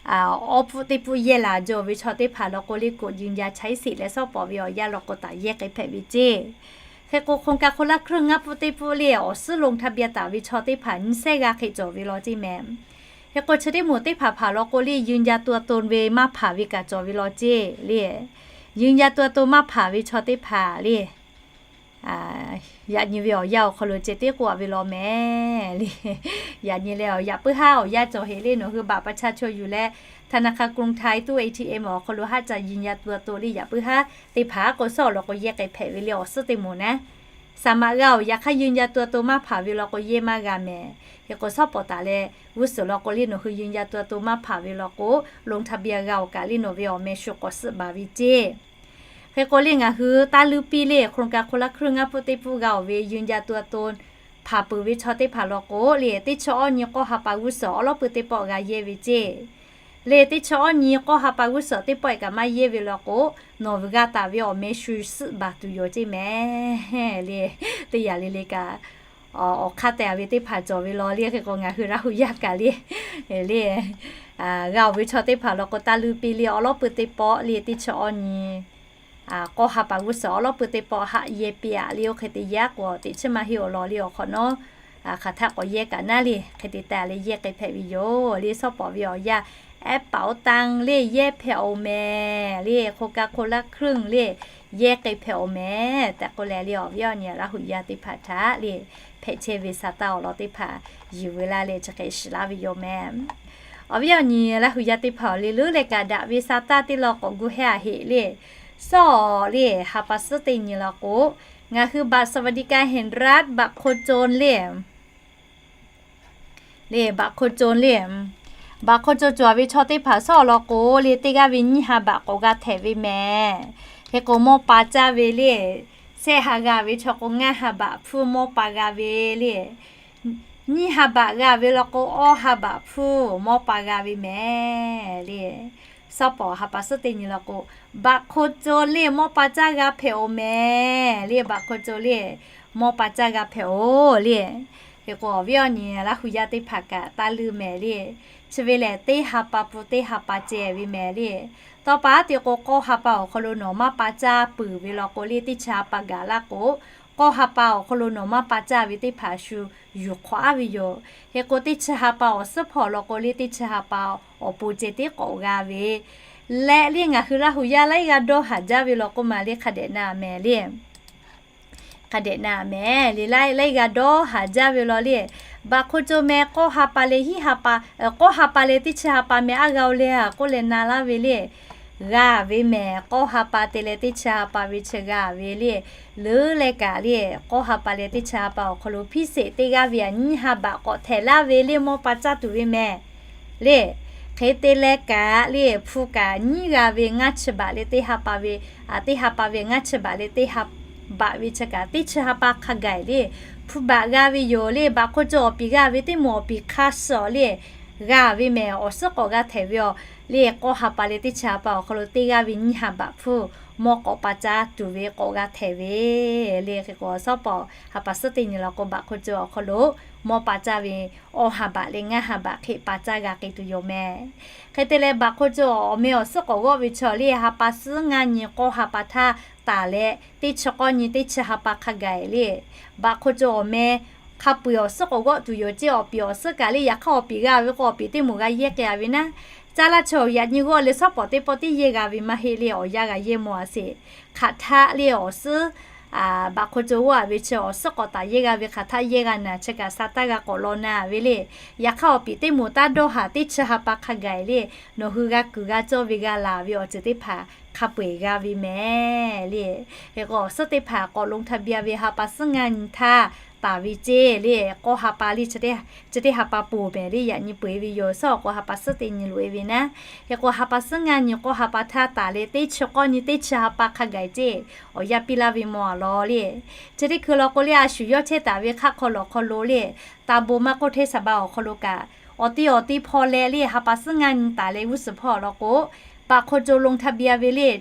awˉ pfuhˇ teˇ pfuhˇ yehˇ laˬ jaw ve chaw teˇ hpaˍ law k'o le, กดยืนยันใช้สิทธิ์ leh sawˉ pawˍ ve awˬ yanˇ law k'o taˍ yehˇ k'ai hpehꞈ ve ceˇ. Hk'e k'o, โครงการคนละครึ่ง ngaˇ pfuhˇ teˇ pfuhˇ le awˬ suhˉ ลงทะเบียน taˍ ve chaw teˇ hpaˍ nyiˇ sehˉ g'a hk'e cawˬ ve law ceˇ mehˍ. Hk'e k'o, chi teˇ moˍ teˇ hpaˍ hpaˍ law k'o le ยืนยันตัวตน ve maˇ hpaˍ ve kaꞈ cawˬ ve law ceˇ le. ยืนยันตัวตน maˇ hpaˍ ve chaw teˇ hpaˍ le, yaꞈ nyi ve awˬ yanˇ awˬ hk'aw lo ceh tiˉ k'oˆ a ve law mehˍ le. Yaꞈ nyi leh awˬ yaꞈ puiˉ haˉ awˬ yanˇ cawˬ heꞈ le, nawˬ hui บัตรประชาชน yuˬ leh ธนาคารกรุงไทย ตู้ เอทีเอ็ม awˬ hk'aw lo haˆ ca ยืนยันตัวตน le yaꞈ puiˉ haˉ teˇ hpaˍ k'o sawˉ awˬ lawn k'o yehˇ k'ai hpehꞈ ve le awˬ suhˉ teˇ moˍ naˉ. Saˍ maꞈ g'a awˬ yaꞈ hk'aˇ ยืนยันตัวตน maˇ hpaˍ ve law k'o yehˇ maˇ g'a mehˍ. Hk'e k'o, sawˉ pawˍ taˍ leh g'uˇ suhˍ law k'o le, nawˬ hui ยืนยันตัวตน maˇ hpaˍ ve law k'o ลงทะเบียน g'a awˬ kaꞈ le nawˬ ve awˬ meh shu k'awꞈ suhˆ baˬ ve ceˇ. Hk'e k'o le, ngaˬ hui taˇ luˇ piˇ le โครงการคนละครึ่ง ngaˇ pfuhˇ teˇ pfuhˇ g'a awˬ ve ยืนยันตัวตน hpaˍ peuˬ ve chaw teˇ hpaˍ law k'o le, teˇ chi awˇ nyi k'awˇ ha pa g'uˇ suhˍ awˉ lawˉ peuˬ teˇ pawˆ g'a yehˇ ve ceˇ. Le teˇ chi awˇ nyi k'awˇ ha pa g'uˇ suhˍ teˇ pawˆ e kaꞈ maˇ yehˇ ve law k'o, nawˬ ve g'a taˍ ve awˬ meh shu suhˆ baˬ tuˬ yoˬ ceˇ mehˍ le. Teˇ yanˇ le le kaꞈ awˬ hk'aˇ teh a ve teˇ hpaˍ cawˬ ve law le. Hk'e k'o, ngaˬ hui Laˇ hu yaˇ kaꞈ le, le g'a awˬ ve chaw teˇ hpaˍ law k'o taˇ luˇ piˇ le awˉ lawˉ peuˬ teˇ pawˆ le, teˇ chi awˇ nyi k'awˇ ha pa g'uˇ suhˍ awˉ lawˉ peuˬ teˇ pawˆ haˆ yehˇ piˇ a le. Oˇ hk'e te yaˇ k'o, teꞈ chiˇ maˇ heˆ awˬ lawn le awˬ hk'awꞈ nawˉ hk'aˬ htaˆ k'awꞈ yehˇ kaꞈ naˉ le. Hk'e te teh a leh yehˇ k'ai hpehꞈ ve yoˬ le. Sawˉ pawˍ ve awˬ yanˇ แอปเป๋าตัง le yehˇ hpehꞈ-oˬ mehˍ le, โคคาโคล่าเครื่อง le yehˇ k'ai hpehꞈ-oˬ mehˍ tehꞈ k'oˆ leh le, awˬ viˉ awˬ nyi Laˇ huˍ yaˇ teˇ hpaˍ htaꞈ le hpehꞈ chehˇ ve sa taˇ awˬ lawn teˇ hpaˍ yuˬ ve laˇ leh chi hk'e shiˍ laˇ ve yoˬ mehˍ. Awˬ viˉ awˬ nyi Laˇ huˍ yaˇ teˇ hpaˍ awˬ le leuˉ leh kaꞈ daꞈ ve sa taˇ teˇ law k'awꞈ gu hehˇ a heꞈ le. Sawˉ le ha pa suhˉ teˇ nyi law k'o, ngaˬ hui บัตรสวัสดิการแห่งรัฐ บัตรคนจน le le บัตรคนจน le, บัตรคนจน cawˬ ve chaw teˇ hpaˍ sawˉ law k'o le, teˇ g'aˇ ve nyiˇ ha baꞈ k'awꞈ g'a htehꞈ ve mehˍ. Hk'e k'o mawˇ pa caˇ ve le, shehˆ ha g'a ve chaw k'o ngaˇ ha baꞈ hpfuhˇ mawˇ pa g'a ve le. Nyiˇ ha baꞈ g'a ve law k'o, awˇ ha baꞈ hpfuhˇ mawˇ pa g'a ve mehˍ le. Sawˉ pawˍ ha pa suhˉ teˇ nyi law k'o, บัตรคนจน le mawˇ pa caˇ g'a hpehꞈ-oˬ mehˍ le, บัตรคนจน le mawˇ pa caˇ g'a hpehꞈ-oˬ le. Hk'e k'o awˬ viˉ awˬ nyi Laˇ huˍ yaˇ teˇ hpaˍ kaꞈ taˇ leuˇ mehˍ le. Chi ve lehˬ, teˇ ha pa pun teˇ ha pa ceh ve mehˍ le. Tawˇ pa aˉ te k'o, k'awˇ ha pa awˬ hk'aw lo nawˬ maˇ pa caˇ peuˬ ve law k'o le, teˇ chi ha pa gaˬ laˇ k'o, k'awˇ ha pa awˬ hk'aw lo nawˬ maˇ pa caˇ ve teˇ hpaˍ shu yuˬ hk'awꞈ aˉ ve yoˬ. Hk'e k'o, teˇ chi ha pa awˬ suhˉ hpawˇ law k'o le, teˇ chi ha pa awˬ pon ceh tiˉ k'awꞈ g'a ve leh le, ngaˬ hui Laˇ huˍ yaˇ laiˉ g'aˇ dawˇ haˍ jaˇ ve law k'oˆ ma le, hk'a dehꞈ na mehˍ le. Hk'a dehꞈ na mehˍ le, laiˉ laiˉ g'aˇ dawˇ haˍ jaˇ ve law le. บัตรคนจน meh k'awˇ ha pa leh hiˉ ha pa, k'awˇ ha pa leh teˇ chi ha pa meh aˉ g'a-oˬ le a k'oˆ leh na laˇ ve le. G'a ve mehˍ, k'awˇ ha pa te leh teˇ chi ha pa ve chi g'a ve le. Leuˉ leh kaꞈ le, k'awˇ ha pa leh teˇ chi ha pa awˬ hk'aw lo พิเศษ teˇ g'aˇ ve a nyiˇ ha baꞈ k'awꞈ htehꞈ laˇ ve le, mawˇ pa caˇ tuˬ ve mehˍ le. Hk'e te leh kaꞈ le, hpu kaꞈ nyiˉ g'a ve ngaˇ chi baꞈ leh teˇ ha pa ve, teˇ ha pa ve ngaˇ chi baꞈ leh teˇ ha baꞈ ve chi kaꞈ teˇ chi ha pa hk'a gaˬ le. Hpu baꞈ g'a ve yoˬ le, บัตรคนจน awˬ piˍ g'a ve teˇ moˍ awˬ piˍ hk'a suhˍ le g'a ve mehˍ, awˬ suhˉ k'awꞈ g'a htehꞈ ve awˬ le. K'awˇ ha pa leh teˇ chi ha pa awˬ hk'aw lo teˇ g'aˇ ve nyiˇ ha baꞈ hpfuhˇ mawˇ k'awꞈ pa caˇ tuˬ ve k'awꞈ g'a htehꞈ ve le. Hk'e k'o, sawˉ pawˍ ha pa suhˉ teˇ nyi law k'o, บัตรคนจน awˬ hk'aw lo mawˇ pa caˇ ve awˇ ha baꞈ leh ngaˇ ha baꞈ hk'e pa caˇ g'a k'ai tuˬ yoˬ mehˍ. Hk'e te leh บัตรคนจน awˬ meh awˬ suhˉ k'awꞈ g'awˆ ve chaw le, ha pa suhˉ ngaˇ nyi k'awˇ ha pa htaˇ taˍ leh, teˇ chi k'awˇ nyi teˇ chi ha pa hk'a gaˬ le, บัตรคนจน awˬ meh hk'a peu-eˬ awˬ suhˉ k'awꞈ g'awˆ tuˬ yoˬ ceˇ. Awˬ piˍ awˬ suhˉ kaꞈ le, yaꞈ hk'aˇ awˬ piˍ g'a ve k'o, awˬ piˍ teˇ moˍ g'a yehˇ k'ai a ve naˉ, caˇ laˇ chi awˬ yaꞈ nyi g'awˇ leh sawˉ pawˍ teˇ pawˆ tiˉ yehˇ g'a ve maˇ heˆ le, awˬ yanˇ g'a yehˇ mawˬ a sheˍ. Hk'aˬ htaˆ le awˬ suhˉ บัตรคนจน g'awˆ a ve chi awˬ suhˉ k'awꞈ taˍ yehˇ g'a ve hk'aˬ htaˆ yehˇ g'a naˍ, chi kaꞈ sa taˇ g'a k'awꞈ law na ve le. Yaꞈ hk'aˇ awˬ piˍ teˇ moˍ taˇ dawˇ haˍ, teˇ chi ha pa hk'a gaˬ le, nawˬ hui g'a kuiˬ g'a cawˇ ve g'a laˬ ve awˬ ceuˬ teˇ hpaˍ hk'a peu-eˬ g'a ve mehˍ le. Hk'e k'o, awˬ suhˉ teˇ hpaˍ k'awꞈ ลงทะเบียน ve ha pa suhˉ ngaˇ nyi htaˇ taˍ ve ceˇ le, k'awˇ ha pa le, chi teˇ ha pa ponˬ mehˍ le, yaꞈ nyi peu-eˬ ve yoˬ. Sawˉ awˬ k'o ha pa suhˉ teˇ nyi loꞈ-e ve naˉ. Hk'e k'o, ha pa suhˉ ngaˇ nyi k'awˇ ha pa htaˇ taˍ leh, teˇ chi k'awˇ nyi teˇ chi ha pa hk'a gaˬ ceˇ, awˬ yanˇ piˇ laˇ ve mawˬ a law le. Chi teˇ hkui law k'o le, a shu yawˇ chehˇ taˍ ve hk'aˆ hk'aw lawˬ hk'aw lo le, ตำบล maˇ k'oˆ เทศบาล awˬ hk'aw lo kaꞈ, awˬ ti awˬ ti hpawˇ leh le, ha pa suhˉ ngaˇ nyi taˍ leh g'uˇ suhˍ hpawˇ lawˬ k'o, บัตรคนจน ลงทะเบียน ve le,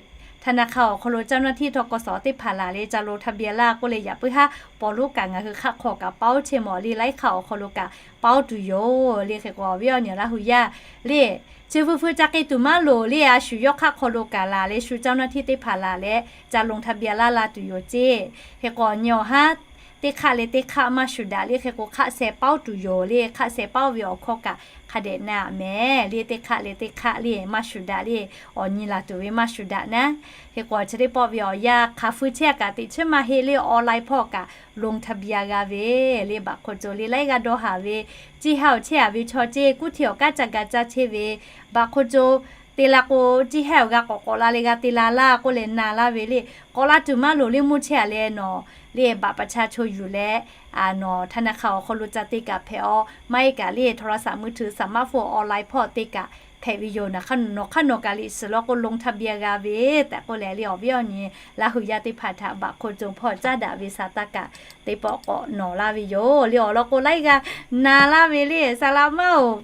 ธนาคาร awˬ hk'aw lo เจ้าหน้าที่ ทกส teˇ hpaˍ laˬ leh ca ลงทะเบียน laˇ k'oˆ leh, yaꞈ puiˉ haˉ paw loˉ kaꞈ ngaˬ hui hk'aˆ hk'aw kaꞈ paoˉ chehˇ mawˬ le, laiˉ hk'aˆ awˬ hk'aw lo kaꞈ paoˉ tuˬ yoˬ le. Hk'e k'o, awˬ viˉ awˬ nyi Laˇ huˍ yaˇ le, chi fuiˉ fuiˉ ca k'ai tuˬ maˇ loˍ le, a shu yawˇ hk'aˆ hk'aw lo kaꞈ laˬ leh, shu เจ้าหน้าที่ teˇ hpaˍ laˬ leh ca ลงทะเบียน laˇ la tuˬ yoˬ ceˇ. Hk'e k'o, awˬ nyi awˬ haˉ teˇ hk'aˆ leh teˇ hk'aˆ maˇ shuˍ daꞈ le. Hk'e k'o, hk'aˆ sheh paoˉ tuˬ yoˬ le, hk'aˆ sheh paoˉ ve awˬ hkawˇ kaꞈ hk'a dehꞈ na mehˍ le, teˇ hk'aˆ leh teˇ hk'aˆ le maˇ shuˍ daꞈ le, awˬ nyi laˬ tuˬ ve maˇ shuˍ daꞈ naˉ. Hk'e k'o, chi teˇ pawˆ ve awˬ yanˇ hk'aˬ feu chehˇ kaꞈ teꞈ chiˉ maˇ heˆ le, online hpawˇ kaꞈ ลงทะเบียน g'a ve le, บัตรคนจน le laiˉ g'aˇ dawˇ haˍ ve, ciˇ haˉ awˬ chehˇ a ve chaw ceˇ, kuˇ hti awˬ kanˉ ca ga caˇ chehˇ ve, บัตรคนจน te la k'o, ciˇ haˉ awˬ g'a k'awꞈ k'awꞈ la leh g'a te la laˇ k'oˆ leh na laˇ ve le. K'awꞈ la tuˬ maˇ loˍ le, mvuhˇ chehˇ a leh nawˬ le บัตรประชาชน yuˬ leh, a, nawˬ ธนาคาร awˬ hk'aw lo ca te kaꞈ hpehꞈ-aw, maˇ heˆ kaꞈ le โทรศัพท์มือถือ สมาร์ทโฟน online hpawˇ te kaꞈ hpehꞈ ve yoˬ. Nawˬ hk'aˇ nawˬ ka liꞈ shiˍ law k'o ลงทะเบียน g'a ve tehꞈ k'oˆ leh le, awˬ viˉ awˬ nyi Laˇ huˍ yaˇ teˇ hpaˍ htaꞈ บัตรคนจน hpawˇ caˇ daꞈ ve sa taˇ kaꞈ teˇ pawˆ k'awꞈ nawˬ laˇ ve yoˬ le. Awˬ lawn k'o, laiˉ g'a na laˇ ve le, saˍ laꞈ maˇ-oˬ,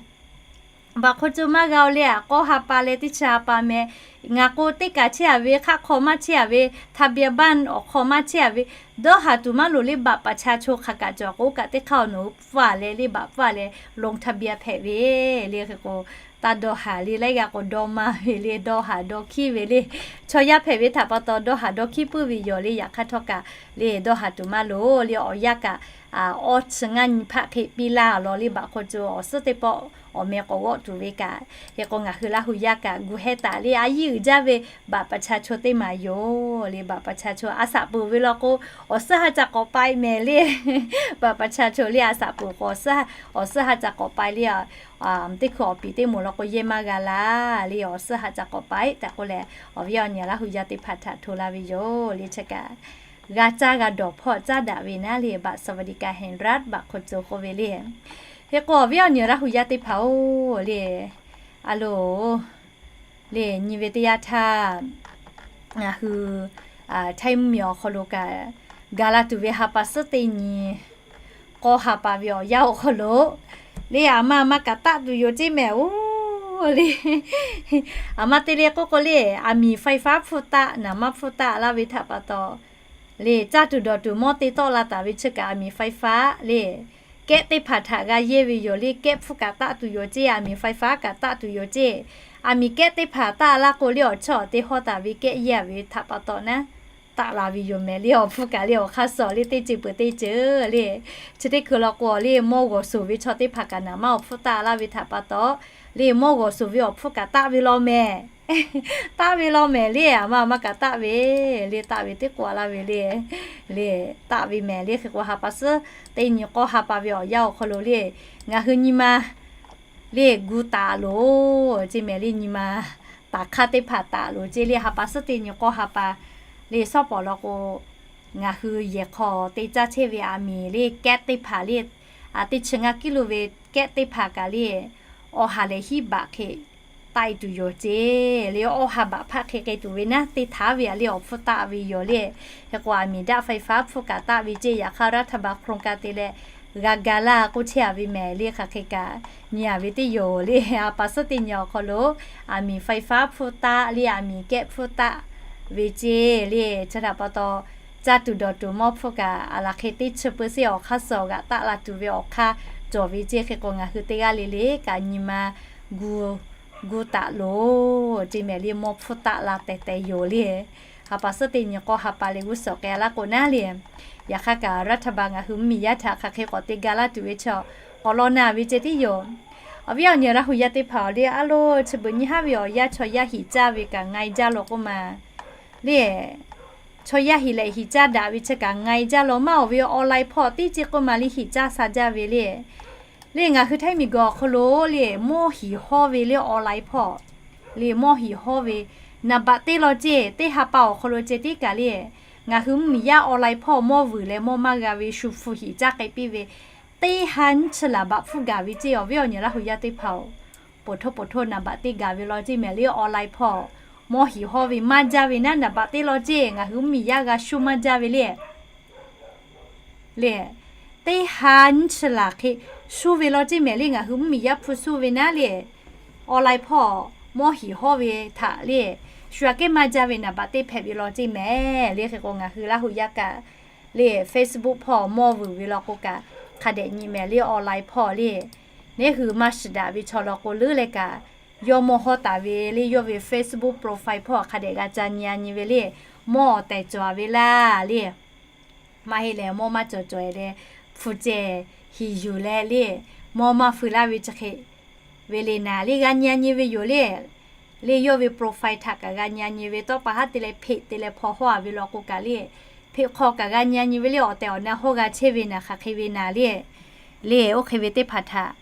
บัตรคนจน maˇ g'a-o le, a k'awˇ ha pa leh teˇ chi ha pa meh. Ngaˬ k'o teˇ kaꞈ chehˇ a ve, hk'aˆ hk'aw maˇ chehˇ a ve, ทะเบียนบ้าน awˬ hk'aw maˇ chehˇ a ve, dawˇ haˍ tuˬ maˇ loˍ le, บัตรประชาชน hk'aˬ kaꞈ cawˬ k'o kaꞈ teˇ hk'aˇ nawˬ hui pfuhˇ a leh le, บัตร pfuhˇ a leh ลงทะเบียน hpehꞈ ve le. Hk'e k'o, taˇ dawˇ haˍ le, laiˉ g'a k'o dawˇ maˇ ve le, dawˇ haˍ dawˇ hkiˉ ve le. Chaw yaˇ hpehꞈ ve htaꞈ pa taw dawˇ haˍ dawˇ hkiˉ puiˉ ve yoˬ le. Yaꞈ hk'aˇ htawˇ kaꞈ le, dawˇ haˍ tuˬ maˇ loˍ le, awˬ yanˇ kaꞈ awˇ chi ngaˇ nyi hpaˆ hk'e piˇ laˇ law le. Baꞈ hk'aw co awˬ suhˉ teˇ pawˆ awˬ meh k'awꞈ g'awˆ tuˬ ve kaꞈ, hk'e k'o ngaˬ hui Laˇ hu yaˇ kaꞈ gu hehˉ taˍ le. A yiˇ uiˍ jaˇ ve บัตรประชาชน-teˇ maˍ yoˬ le. บัตรประชาชน a shaꞈ peuˬ ve law k'o, awˬ suhˉ ha ca k'awꞈ pai mehˍ le. บัตรประชาชน le a shaꞈ peuˬ k'o, awˬ suhˉ ha ca k'awꞈ pai le. Teˇ hkui awˬ piˍ teˇ moˍ law k'o yehˇ maˇ g'a laˇ le. Awˬ suhˉ ha ca k'awꞈ pai tehꞈ k'oˆ leh, awˬ viˉ awˬ nyi Laˇ hu yaˇ teˇ hpaˍ htaꞈ hto laˇ ve yoˬ le. Chi kaꞈ g'a caˇ g'a dawˬ hpawˇ caˉ daꞈ ve naˉ le, บัตรสวัสดิการแห่งรัฐ baꞈ hk'aw co k'oˆ ve le. Hk'e k'o awˬ viˉ awˬ nyi Laˇ hu yaˇ teˇ hpaˍ-oˬ le, a loˬ le, nyi ve teˇ yanˇ htaˇ ngaˬ hui Htaiˇ mvuhˇmiˬ awˬ hk'aw lo kaꞈ, ga laˇ tuˬ ve ha pa suhˉ teˇ nyi k'awˇ ha pa ve awˬ yanˇ awˬ hk'aw lo le, aˬ ma aˬ ma kaꞈ taˆ tuˬ yoˬ ceˇ mehˍ-oˬ le. Aˬ ma te le k'oˆ k'o le, aˬ miˍ ไฟฟ้า hpfuhˇ taˆ naˍ maˇ hpfuhˇ taˆ laˇ ve htaꞈ pa taw le, caˇ tuˬ dawˬ tuˬ mawˇ te tawˆ la taˍ ve chi kaꞈ aˬ miˍ ไฟฟ้า le, kehˉ teˇ hpaˍ htaꞈ g'a yehˇ ve yoˬ le. Kehˉ hpfuhˇ kaꞈ taˆ tuˬ yoˬ ceˇ, aˬ miˍ ไฟฟ้า kaꞈ taˆ tuˬ yoˬ ceˇ. Aˬ miˍ kehˉ teˇ hpaˍ taˆ laˇ k'o le, awˬ chawˇ awˬ te hawˇ taˍ ve kehˉ yehˇ ve htaꞈ pa taw naˉ, taˆ la ve yoˬ mehˍ le. Awˬ hpfuhˇ kaꞈ le awˬ hk'aˇ suh le teˇ ceuˬ peuˬ teˇ ceuˬ le. Chi teˇ hkui law k'o le, mawˇ g'awˬ suhˍ ve chaw teˇ hpaˍ kaꞈ naˍ maˇ awˬ hpfuhˇ taˆ laˇ ve htaꞈ pa taw le, mawˇ g'awˬ suhˍ ve awˬ hpfuhˇ kaꞈ taˆ ve law mehˍ. Taˆ ve law mehˍ le, aˬ ma aˬ ma kaꞈ taˆ ve le, taˆ ve teˇ k'o laˇ ve le, le, taˆ ve mehˍ le. Hk'e k'o ha pa suhˉ teˇ nyi k'awˇ ha pa ve awˬ yanˇ awˬ hk'aw lo le, ngaˬ hui nyi ma le gu taˍ loˬ ceˇ mehˍ le. Nyi ma taˍ hk'aˇ teˇ hpaˍ taˍ loˬ ceˇ le. Ha pa suhˉ teˇ nyi k'awˇ ha pa le, shawˉ pawˍ law k'o, ngaˬ hui yehˬ hk'aw te caˇ chehˇ ve aˬ miˍ le kehˉ teˇ hpaˍ le, a teˇ chi ngaˇ kiˇ lo ve kehˉ teˇ hpaˍ kaꞈ le, awˬ ha lehˬ hiˉ baꞈ hk'e taˆ e tuˬ yoˬ ceˇ le. Awˬ ha baꞈ hpaˆ hk'e k'ai tuˬ ve naˉ, teˇ htaˇ ve a le awˬ hpfuhˇ taˆ ve yoˬ le. Hk'e k'o aˬ miˍ daꞈ ไฟฟ้า hpfuhˇ kaꞈ taˆ ve ceˇ. Yaꞈ hk'aˇ รัฐบาล โครงการ te leh g'a ga laˇ k'oˆ chehˇ a ve mehˍ le. Hk'aˬ hk'e kaꞈ nyi a ve teˇ yoˬ le. Ha pa suhˉ teˇ nyi awˬ hk'aw lo aˬ miˍ ไฟฟ้า hpfuhˇ taˆ le, aˬ miˍ kehˉ hpfuhˇ taˆ ve ceˇ le. Chi htaꞈ pa taw, caˇ tuˬ dawˬ tuˬ mawˇ hpfuhˇ kaꞈ aˬ laˬ hk'e teˇ chi เปอร์เซ็นต์ awˬ hk'aˇ suh g'aꞈ taˆ la tuˬ ve awˬ hk'aˇ cawˬ ve ceˇ. Hk'e k'o ngaˬ hui teˇ g'aˇ le le kaꞈ nyi ma gu gu taˍ loˬ ceˇ mehˍ le. Mawˇ hpfuhˇ taˆ la tehˬ tehˬ yoˬ le. Ha pa suhˉ teˇ nyi k'awˇ ha pa leh g'uˇ suhˍ k'ai laˇ k'o naˉ le. Yaꞈ hk'aˇ kaꞈ รัฐบาล ngaˬ hui mvuhˇmiˬ yaˇ htaꞈ hk'aˬ hk'e k'awꞈ te ga laˇ tuˬ ve chaw k'awꞈ law na ve ceˇ tiˉ yoˬ. Awˬ viˉ awˬ nyi Laˇ hu yaˇ teˇ hpaˍ le, a loˬ chi beuꞈ nyi haˉ ve awˬ yanˇ chaw yaˇ hiꞈ caˇ ve kaꞈ nga e jaˇ law k'oˆ ma le. Chaw yaˇ hiꞈ lehˬ hiꞈ caˇ daꞈ ve chi kaꞈ nga e jaˇ law maˇ. Awˬ ve online hpawˇ teˇ ceˇ k'oˆ ma le hiꞈ caˇ sha jaˇ ve le. Le ngaˬ hui Htaiˇ miˬguiˬ awˬ hk'aw lo le mawˇ hiˍ hawˇ ve le online hpawˇ le mawˇ hiˍ hawˇ ve naˍ baꞈ teˇ law ceˇ. Teˇ ha pa awˬ hk'aw lo ceh tiˉ kaꞈ le, ngaˬ hui mvuhˇmiˬ yaˇ online hpawˇ mawˇ vuiˬ leh mawˇ maˇ g'a ve shu hpu hiꞈ caˇ k'ai piˇ ve teˇ ha nyiˇ chi laˬ baꞈ hpfuhˇ gaˬ ve ceˇ. Awˬ viˉ awˬ nyi Laˇ hu yaˇ teˇ hpaˍ-oˬ, poˬ htoˇ poˬ htoˇ naˍ baꞈ teˇ gaˬ ve law ceˇ mehˍ le. Online hpawˇ mawˇ hiˍ hawˇ ve maˇ jaˇ ve naˉ naˍ baꞈ teˇ law ceˇ. Ngaˬ hui mvuhˇmiˬ yaˇ g'a shu maˇ jaˇ ve le. Le, teˇ ha nyiˇ chi laˬ hk'e shu ve law ceˇ mehˍ le. Ngaˬ hui mvuhˇmiˬ yaˇ hpu shu ve naˉ le, online hpawˇ mawˇ hiˍ hawˇ ve htaꞈ le, shu aꞈ kehˉ maˇ jaˇ ve naˍ baꞈ teˇ hpehꞈ ve law ceˇ mehˍ le. Hk'e k'o ngaˬ hui Laˇ hu yaˇ kaꞈ le Facebook hpawˇ mawˇ vuiˬ ve law k'o kaꞈ hk'a dehꞈ nyi mehˍ le. Online hpawˇ le, neˉ hui maˇ shiˍ daꞈ ve chaw law k'o leuˉ leh kaꞈ, yawˇ mawˇ hawˇ taˍ ve le yawˇ ve Facebook profile hpawˇ hk'a dehꞈ g'a ca nyi a nyi ve le. Mawˇ awˬ tehˬ cawˬ ve laˇ le. Maˇ heˆ leh mawˇ maˇ cawˬ cawˬ e leh, hpu ceh hiˍ yuˬ leh le, mawˇ maˇ feu laˇ ve chi hk'e ve le naˍ le g'a nyi a nyi ve yoˬ le. Le yawˇ ve profile htaꞈ kaꞈ g'a nyi a nyi ve, tawˇ pa haˉ te leh hpeꞈ te leh hpaw hawˇ a ve law k'o kaꞈ le, hpeꞈ hk'aw kaꞈ g'a nyi a nyi ve le. Awˬ tehˬ awˬ na hawˇ g'a chehˇ ve naˍ hk'aˬ hk'e ve naˍ le, le oˇ hk'e ve teˇ hpaˍ htaꞈ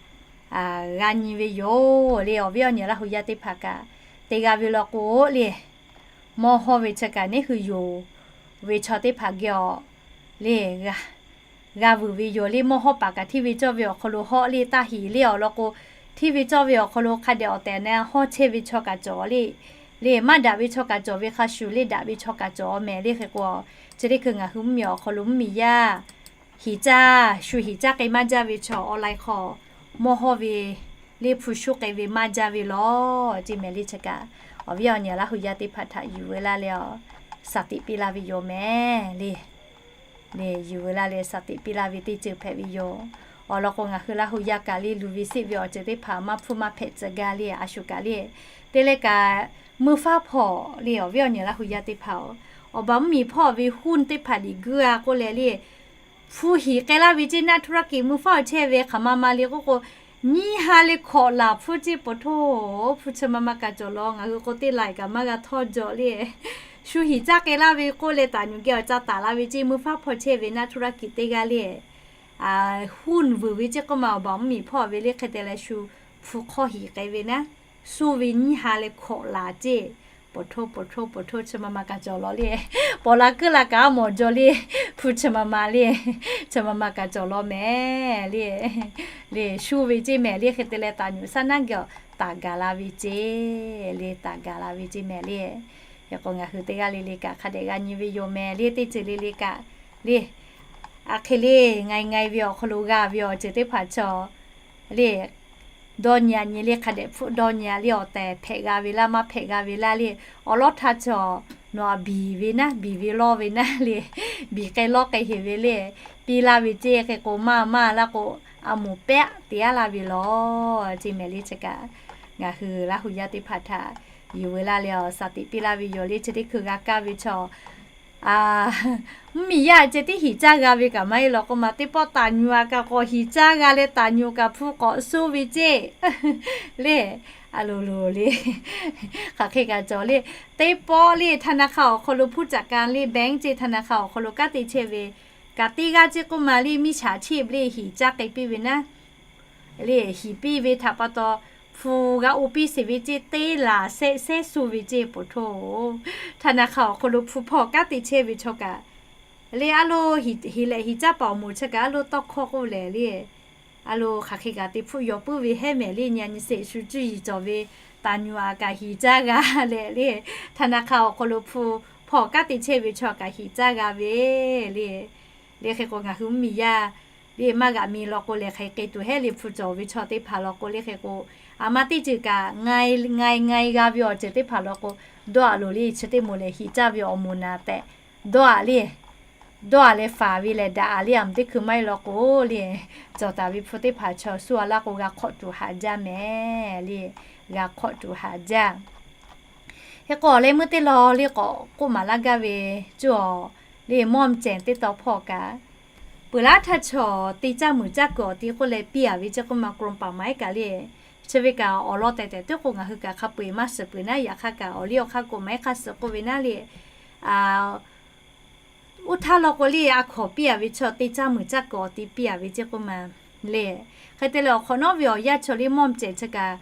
g'a nyi ve yoˬ le. Awˬ viˉ awˬ nyi Laˇ hu yaˇ teˇ hpaˍ kaꞈ te g'a ve law k'o le, mawˇ hawˇ ve chi kaꞈ neˉ hui yoˬ ve chaw teˇ hpaˍ geh awˬ le g'a vuiˬ ve yoˬ le. Mawˇ hawˇ paˍ kaꞈ hteˇ ve cawˇ ve awˬ hk'aw lo hawˆ le, taˇ hiˍ le awˬ lawn k'o, hteˇ ve cawˇ ve awˬ hk'aw lo hk'a dehꞈ awˬ tehˬ na hawˇ chehˇ ve chaw kaꞈ cawˬ le. Le maˇ daꞈ ve chaw kaꞈ cawˬ ve hk'a shuˍ le, daꞈ ve chaw kaꞈ cawˬ mehˍ le. Hk'e k'o, chi teˇ hkui ngaˬ hui mvuhˇmiˬ awˬ hk'aw lo mvuhˇmiˬ yaˇ hiˍ caˇ shu hiˍ caˇ k'ai maˇ jaˇ ve chaw online hk'aw mawˇ hawˇ ve le hpu shuˉ k'ai ve maˇ jaˇ ve law ceˇ mehˍ le. Chi kaꞈ awˬ viˉ awˬ nyi Laˇ hu yaˇ teˇ hpaˍ htaꞈ yuˬ ve laˇ leh, shaˍ tiꞈ piˇ laˇ ve yoˬ mehˍ le. Le yuˬ ve laˇ leh shaˍ tiꞈ piˇ laˇ ve teˇ ceuˬ hpehꞈ ve yoˬ. Awˬ lawn k'o ngaˬ hui Laˇ hu yaˇ kaꞈ le luˬ ve seˆ ve awˬ ceuˬ teˇ hpaˍ maˇ hpfuhˇ maˇ hpehꞈ tcuh gaˇ le. A shu kaꞈ le te leh kaꞈ meuˇ faˉ hpawˇ le awˬ viˉ awˬ nyi Laˇ hu yaˇ teˇ hpaˍ-oˬ, awˬ baˬ mvuhˇmiˬ hpawˇ ve หุ้น teˇ hpaˍ liꞈ guiˇ a k'oˆ leh le, hpu hiˍ k'ai laˇ ve ceˇ, naˆ htuˇ raˇ kiˍ mvuhˇ faˉ awˬ chehˇ ve hk'aˬ ma ma le k'oˆ k'o, nyiˇ ha leh hkawꞈ laˬ hpu ceˇ, poˬ htoˇ, hpu chi ma ma kaꞈ cawˬ law. Ngaˬ hui k'o teˇ laiˬ kaꞈ maˇ g'a htawˇ jaw le. Shu hiˍ caˇ k'ai laˇ ve k'oˆ leh taˍ nyuˬ geh awˬ ca taˍ la ve ceˇ, mvuhˇ faˉ hpawˇ chehˇ ve naˆ htuˇ raˇ kiˍ teˇ g'aˇ le. Huˇ vuiˬ ve ceˇ k'oˆ ma awˬ baˬ mvuhˇ miˬ hpawˇ ve le hk'e te leh shu hpu hk'awˇ hiˍ k'ai ve naˉ, suˇ ve nyiˇ ha leh hkawꞈ laˬ ceˇ, poˬ htoˇ poˬ htoˇ poˬ htoˇ chi ma ma kaꞈ cawˬ law le. Paw la kuiˉ la kaꞈ a mawˬ jaw le. Hpu chi ma ma le, chi ma ma kaꞈ cawˬ law mehˍ le. Le shu ve ceˇ mehˍ le hk'e te leh taˍ nyuˬ saˉ naˉ geh awˬ taˍ gaˬ la ve ceˇ le, taˍ gaˬ la ve ceˇ mehˍ le. Hk'e k'o ngaˬ hui teˇ g'aˇ le le kaꞈ hk'a dehꞈ g'a nyi ve yoˬ mehˍ le, teˇ ceuˬ le le kaꞈ le. A hk'e le, ngai ngai ve awˬ hk'aw lo g'a ve awˬ ceuˬ teˇ hpaˍ chaw le, dawˇ nyi a nyi le hk'a dehꞈ hpfuhˆ dawˇ nyi a le, awˬ tehˬ hpehꞈ g'a ve laˇ maˇ hpehꞈ g'a ve laˇ le. Awˬ lawˉ htaˇ chaw nawˬ a biˬ ve naˉ, biˬ ve lawˇ ve naˉ le, biˬ k'ai lawˇ k'ai heˍ ve le. Piˇ laˇ ve ceˇ hk'e k'o maˇ maˇ laˇ k'o, a moˍ pehˆ te a laˇ ve law ceˇ mehˍ le. Chi kaꞈ ngaˬ hui Laˇ huˍ yaˇ teˇ hpaˍ htaꞈ yuˬ veu laˇ leh awˬ shaˍ tiꞈ piˇ laˇ ve yoˬ le. Chi teˇ hkui g'a kaˇ ve chaw mvuhˇ miˬ yaˇ ceh tiˉ hiˍ caˇ g'a ve kaꞈ maˇ heˆ law k'oˆ ma, teˇ pawˆ taˍ nyuˬ a kaꞈ k'awꞈ hiˍ caˇ g'a leh taˍ nyuˬ kaꞈ hpu k'awꞈ suˇ ve ceˇ le. A loˍ loˍ le, hk'aˬ hk'e kaꞈ cawˬ le. Teˇ pawˆ le ธนาคาร awˬ hk'aw lo hpuˇ caꞈ ka le แบงก์ ceˇ ธนาคาร awˬ hk'aw lo kanˉ te chehˇ ve kaꞈ teˇ g'aˇ ceˇ k'oˆ ma le, มิจฉาชีพ le hiˍ caˇ k'ai piˇ ve naˉ le, hiˍ piˇ ve htaꞈ pa taw hpu g'a oˇ piˇ sheˍ ve ceˇ, teˇ laˬ shehˆ shehˆ suˇ ve ceˇ, poˬ htoˇ. ธนาคาร awˬ hk'aw lo hpu hpawˇ kanˉ te chehˇ ve chaw kaꞈ le, a lo hiˍ leh hiˍ caˇ paˍ awˬ moˍ chi kaꞈ a lo tawˇ hkawˇ k'oˆ lehˬ le, a lo hk'aˬ hk'e kaꞈ te hpfuhˆ yaw puiˉ ve heˉ mehˍ le. Nyi a nyi sheˍ shu cuˇ yiˍ cawˬ ve taˍ nyuˬ a kaꞈ hiˍ caˇ g'a leh le, ธนาคาร awˬ hk'aw lo hpu hpawˇ kanˉ te chehˇ ve chaw kaꞈ hiˍ caˇ g'a ve le. Le hk'e k'o ngaˬ hui mvuhˇ miˬ yaˇ le maˇ g'aꞈ mi law k'o lehˬ, hk'aˬ hk'e tuˬ heˉ le hpu cawˬ ve chaw teˇ hpaˍ law k'o le hk'e k'o, a ma teˇ ceuˬ kaꞈ ngai ngai g'a ve awˬ ceuˬ teˇ hpaˍ law k'o, dawˇ a loˍ le. Chi teˇ moˍ lehˬ hiˍ caˇ ve awˬ moˍ naˍ tehꞈ dawˇ a le, dawˇ a leh faˍ ve lehˬ daꞈ a le. A ma teˇ hkui maˇ heˆ law k'o le, cawˬ taˍ ve hpu teˇ hpaˍ chaw suˇ a laˇ k'o g'a hk'awꞈ tuˬ haꞈ jaˇ mehˍ le, g'a hk'awꞈ tuˬ haꞈ jaˇ. Hk'e k'o awˬ leh meuˇ teˇ law le k'awꞈ k'oˆ maˍ laˇ gaˇ ve, cuˇ awˬ le ม่อมแจ่ม teˇ taw hpawˇ kaꞈ, peuˬ laˉ htaˇ chaw te caˇ muiˬ caˇ kuiˬ awˬ ti k'oˆ leh piˇ a ve ceˇ k'oˆ ma กรมป่าไม้ kaꞈ le. Chi ve kaꞈ awˬ lawn tehˬ tehˬ teˇ k'o ngaˬ hui kaꞈ hk'a peu eˬ maˇ shiˍ peuˬ naˉ, yaꞈ hk'aˇ kaꞈ awˬ liˇ awˬ hk'aˇ กฎหมาย hk'a suh k'oˆ ve naˉ le. Uˉ htaˇ law k'o le a hkawnˍ piˇ a ve chaw te caˇ muiˬ caˇ kuiˬ awˬ ti piˇ a ve ceˇ k'oˆ ma le. Hk'e te leh awˬ hk'awꞈ nawˉ ve awˬ yanˇ chaw le ม่อมแจ่ม chi kaꞈ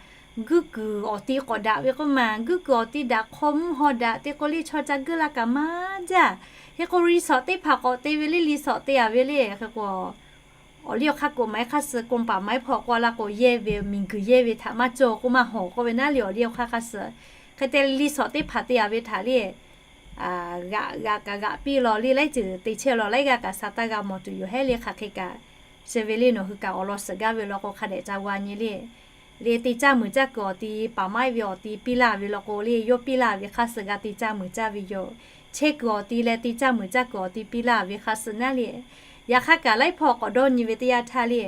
guiˇ kuiˬ awˬ ti k'awꞈ daꞈ ve k'oˆ ma, guiˇ kuiˬ awˬ ti daꞈ hk'aw mvuhˇ haw daꞈ te k'o le chaw ca guiˇ la kaꞈ maˇ jaˇ. Hk'e k'o รีสอร์ท teˇ hpaˍ k'awꞈ te ve le, รีสอร์ท te a ve le. Hk'e k'o awˬ liˇ awˬ hk'aˇ กฎหมาย hk'a suh กรมป่าไม้ hpawˇ k'oˆ a laˇ k'o yehˇ ve miˬguiˬ yehˇ ve htaꞈ maˇ cawˬ k'oˆ maˇ hawˍ k'oˆ ve naˉ le awˬ liˇ awˬ hk'aˇ hk'a suh. Hk'e te รีสอร์ท teˇ hpaˍ te a ve htaꞈ le g'aꞈ g'aꞈ kaꞈ g'aꞈ piˇ law le, laiˉ ceuˬ te chehˇ law laiˉ g'aˇ kaꞈ sa taˇ g'a mawˬ tuˬ yoˬ heˉ le. Hk'aˬ hk'e kaꞈ chi ve le nawˬ hui kaꞈ awˬ lawn suhˍ gaˇ ve law k'o hk'a dehꞈ ca g'a nyi le. Le te caˇ muiˬ caˇ kuiˬ awˬ ti paˍ maiˉ ve awˬ ti piˇ laˇ ve law k'o le yawˇ piˇ laˇ ve hk'a suh g'a te caˇ muiˬ caˇ ve yoˬ. Chehˇ kuiˬ awˬ ti leh te caˇ muiˬ caˇ kuiˬ awˬ ti piˇ laˇ ve hk'a suh naˉ le. Yaꞈ hk'aˇ kaꞈ laiˉ hpawˇ k'awꞈ dawˇ nyi ve teˇ yanˇ htaˇ le,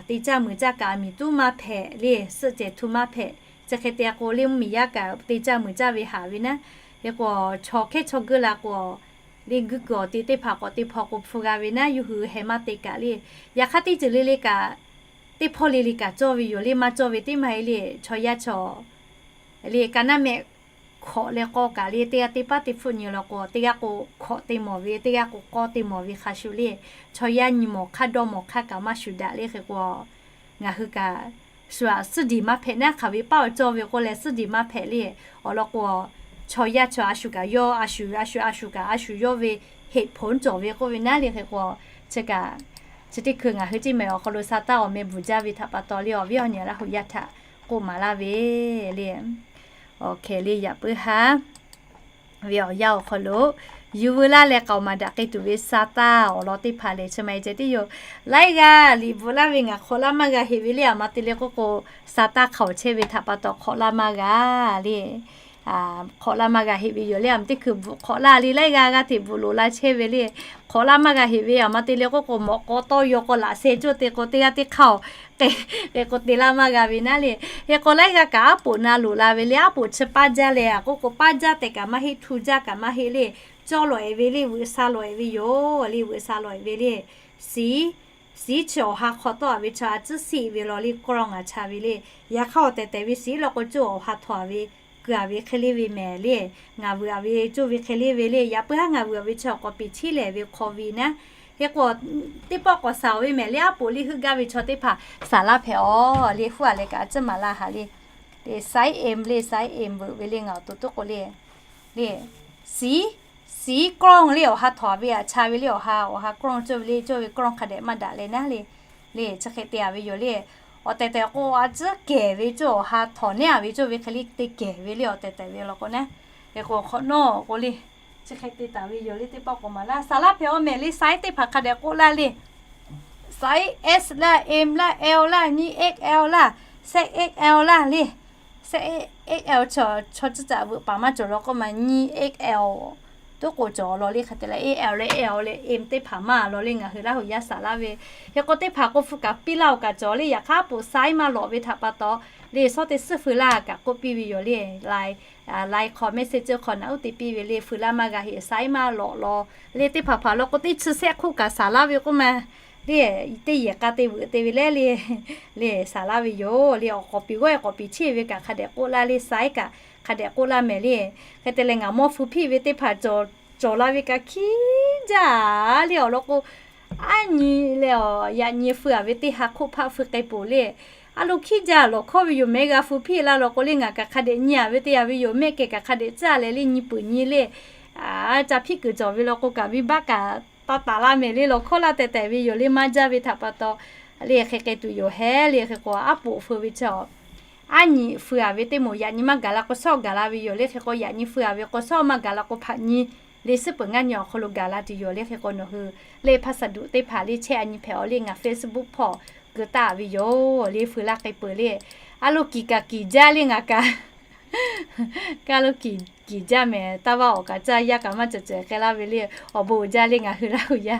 te caˇ muiˬ caˇ kaꞈ a miˬ tuˉ maˇ hpehꞈ le, suhˆ cehˬ htu maˇ hpehꞈ. Chi hk'e te a k'o le mvuhˇ miˬ yaˇ kaꞈ te caˇ muiˬ caˇ ve haꞈ ve naˉ. Hk'e k'o chaw hkehˇ chaw guiˇ la k'o le guiˇ kuiˬ awˬ ti teˇ hpaˍ k'awꞈ te hpaw k'o hpu g'a ve naˉ, yawˇ hui heh maˇ te kaꞈ le. Yaꞈ hk'aˇ teˇ ceuˬ le le kaꞈ teˇ hpawˇ le le kaꞈ cawˇ ve yoˬ le. Maˇ cawˇ ve teˇ maˇ heˆ le. Chaw yaˇ chaw le ka naˉ mehˆ hkawꞈ leh k'awˇ kaꞈ le teˇ g'aˇ teˇ paˉ teˇ hpfuhˆ nyi law k'o teˇ g'aˇ k'o hkawꞈ te mawˬ ve, teˇ g'aˇ k'o k'awˇ te mawˬ ve hk'a shuˍ le. Chaw yaˇ nyi mawˬ hk'aˇ dawˇ mawˬ hk'aˇ kaꞈ maˇ shuˍ daꞈ le. Hk'e k'o ngaˬ hui kaꞈ shu aꞈ suhˉ diˬ maˇ hpehꞈ naˉ, hk'aˬ ve paˉ awˬ cawˇ ve k'oˆ leh suhˉ diˬ maˇ hpehꞈ le. Awˬ lawn k'o chaw yaˇ chaw a shu kaꞈ yawˇ a shu, a shu a shu kaꞈ a shu yawˇ ve heꞈ hponˉ cawˬ ve k'oˆ ve naˉ le. Hk'e k'o chi kaꞈ chi teˇ hkui ngaˬ hui teˇ mehˍ awˬ hk'aw lo sa taˇ awˬ meh bvuhˬ jaˇ ve htaꞈ pa taw le awˬ viˉ awˬ nyi Laˇ huˍ yaˇ htaꞈ k'oˆ maˍ laˇ ve le. Awˬ hkeh le yaꞈ puiˉ haˉ ve awˬ yanˇ awˬ hk'aw lo yuˬ veu laˇ leh k'aoˍ maˍ daꞈ k'ai tuˬ ve sa taˇ awˬ lawn teˇ hpaˍ lehˬ chi ma e ceh tiˉ yoˬ. Laiˉ g'aˇ liꞈ bvuhꞈ laˇ ve ngaˬ hk'awꞈ laˇ maˇ g'a heꞈ ve le. Aˬ ma te le k'oˆ k'o sa taˇ hk'aoˍ chehˇ ve htaꞈ pa taw hk'awꞈ laˇ maˇ g'a le. Hk'awꞈ laˇ maˇ g'a heꞈ ve yoˬ le. Aˬ ma teˇ hkui bvuhꞈ hk'awꞈ laˇ le, laiˉ g'aˇ g'aˇ hteꞈ bvuhꞈ loꞈ la chehˇ ve le. Hk'awꞈ laˇ maˇ g'a heꞈ ve aˬ ma te le k'oˆ k'o mawꞈ k'aw tawˇ yaw k'o laꞈ sheh cawˇ te k'o teˇ g'aˇ teˇ hk'aˇ k'e k'e k'o te laˇ maˇ g'a ve naˉ le. Hk'e k'o laiˉ g'aˇ kaꞈ aˉ poꞈ na loꞈ la ve le. Aˉ poꞈ chi paˇ jaˇ leh a k'oˆ k'o paˇ jaˇ tehꞈ kaꞈ maˇ heˆ, htu jaˇ kaꞈ maˇ heˆ le. Cawˇ lawˬ e ve le, veuꞈ sha lawˬ e ve yoˬ le, veuꞈ sha lawˬ e ve le. siˉ, siˉ chi awˬ ha hk'aw tawˆ-a ve chaw a tcuhˉ siˆ ve law le, กล้อง a cha ve le. Yaꞈ hk'aˇ awˬ tehˬ tehˬ ve siˉ law k'o, coˇ awˬ ha htawnˍ ve, keu-a ve hk'e le ve mehˍ le. Ngaˬ vuiˬ-a ve coˇ ve hk'e le ve le. Yaꞈ puiˉ haˉ ngaˬ vuiˬ-a ve chaw k'awꞈ piˍ chiˉ lehˬ ve hk'aw ve naˉ. Hk'e k'o, teˇ pawˆ k'awꞈ saˍ-oˬ ve mehˍ le, aˉ poꞈ le heuˆ gaˇ ve chaw teˇ hpaˍ saˍ laˇ hpehꞈ-aˬ le. Huˉ-a leh kaꞈ a ciˉ maˍ laˇ haˍ le. Siˉ M le, siˉ M veuꞈ ve le ngaˬ awˬ to tuˉ k'o le. Le, siˉ, siˉ กล้อง le awˬ ha htawnˍ ve a cha ve le, awˬ ha, awˬ ha กล้อง coˇ ve le, coˇ ve กล้อง hk'a dehꞈ maˇ daꞈ leh naˉ le. Le chi hk'e te-a ve yoˬ le. Awˬ tehˬ tehˬ k'o a ciˉ kehˬ ve coˇ awˬ ha htawnˍ neˉ-a ve coˇ ve hk'e le te kehˬ ve le, awˬ tehˬ tehˬ ve law k'o naˉ. Hk'e k'o hk'awꞈ nawˉ k'o le, chi hk'e te taˍ ve yoˬ le. Teˇ pawˆ k'awꞈ maˍ laˇ, saˍ laˇ hpehꞈ-aˬ mehˍ le. Siˉ teˇ hpaˍ hk'a dehꞈ k'oˆ laˇ le. Siˉ S laˇ, M laˇ, L laˇ, nyiˇ X L laˇ, six X L laˇ le. Six X L chaw, chaw ciˉ caꞈ veuꞈ paˍ maˇ cawˬ law k'o maˬ, nyiˇ X L tuˉ k'o cawˬ law le. Hk'e te leh L leh L leh M teˇ hpaˍ maˇ law le. Ngaˬ hui Laˇ huˍ yaˇ saˍ laˇ ve, hk'e k'o teˇ hpaˍ k'o hpu kaꞈ piˇ laˇ-oˬ kaꞈ cawˬ le. Yaꞈ hk'aˇ a poꞈ siˉ maˇ lawꞈ ve htaꞈ pa taw le, shawˉ teˇ suhˉ feu laˇ kaꞈ k'oˆ piˇ ve yoˬ le. Line, line hk'aw, messenger hk'aw naˉ uˉ te piˇ ve le. Feu laˇ maˇ g'a heꞈ, siˉ maˇ lawꞈ law le. Teˇ hpaˍ hpaˍ law k'o teˇ chi sehˆ hk'oˆ kaꞈ saˍ laˇ ve k'oˆ ma le. Teˇ yehˬ k'a te veuꞈ te ve le le, le saˍ laˇ ve yoˬ le. Awˬ k'awꞈ piˍ g'awˇ-e k'awꞈ piˍ cheˇ ve kaꞈ hk'a dehꞈ k'oˆ laˇ le. Siˉ kaꞈ hk'a dehꞈ k'oˆ laˇ mehˍ le. Hk'e te leh ngaˬ mawˇ feu hpiˇ ve teˇ hpaˍ cawˬ, cawˬ la ve kaꞈ hkiˉ jaˇ le. Awˬ lawn k'o, aˉ nyi leh awˬ yaꞈ nyi feu-a ve teˇ ha hk'oˆ hpaˆ feu k'ai peuˬ le. A lo hkiˉ jaˇ lawˬ hkawˇ ve yoˬ mehˍ. G'a feu hpiˇ la law k'o le, ngaˬ kaꞈ hk'a dehꞈ nyi-a ve teˇ yanˇ ve yoˬ. Mehˆ kehˬ kaꞈ hk'a dehꞈ tcuhˉ leh le, nyi peuˬ nyi le. Ca hpiˇ kuiˬ cawˬ ve law k'o kaꞈ venˇbaˆ kaꞈ taˇ taˍ laˇ mehˍ le. Lawˬ hkawˇ laˇ tehˬ tehˬ ve yoˬ le, maˇ jaˇ ve htaꞈ pa taw le. Hk'e k'ai tuˬ yoˬ hehˉ le. Hk'e k'o aˉ poꞈ feu ve chaw, aˉ nyi feu-a ve teˇ moˍ yaꞈ nyi maˇ gaˬ la k'o shawˉ gaˬ la ve yoˬ le. Hk'e k'o yaꞈ nyi feu-a ve k'o shawˉ maˇ gaˬ la k'o hpaꞈ nyi le, suhˉ peuˬ ngaˇ nyi awˬ hk'aw lo gaˬ la tuˬ yoˬ le. Hk'e k'o nawˬ hui le hpaˇ saˍ duꞈ teˇ hpaˍ le chehˇ-a nyi hpehꞈ-aˬ le. Ngaˬ Facebook hpawˇ keu taˍ ve yoˬ le. Feu laˇ k'ai peuˬ le. A lo kiˍ kaꞈ kiˍ jaˇ le ngaˬ kaꞈ. Ka lo kiˍ, kiˍ jaˇ mehˍ. Taˇ vaˇ awˬ kaꞈ caˇ yaˇ kaꞈ maˇ cawˬ cawˬ k'ai laˇ ve le. Awˬ bon uiˍ jaˇ le ngaˬ hui Laˇ huˍ yaˇ.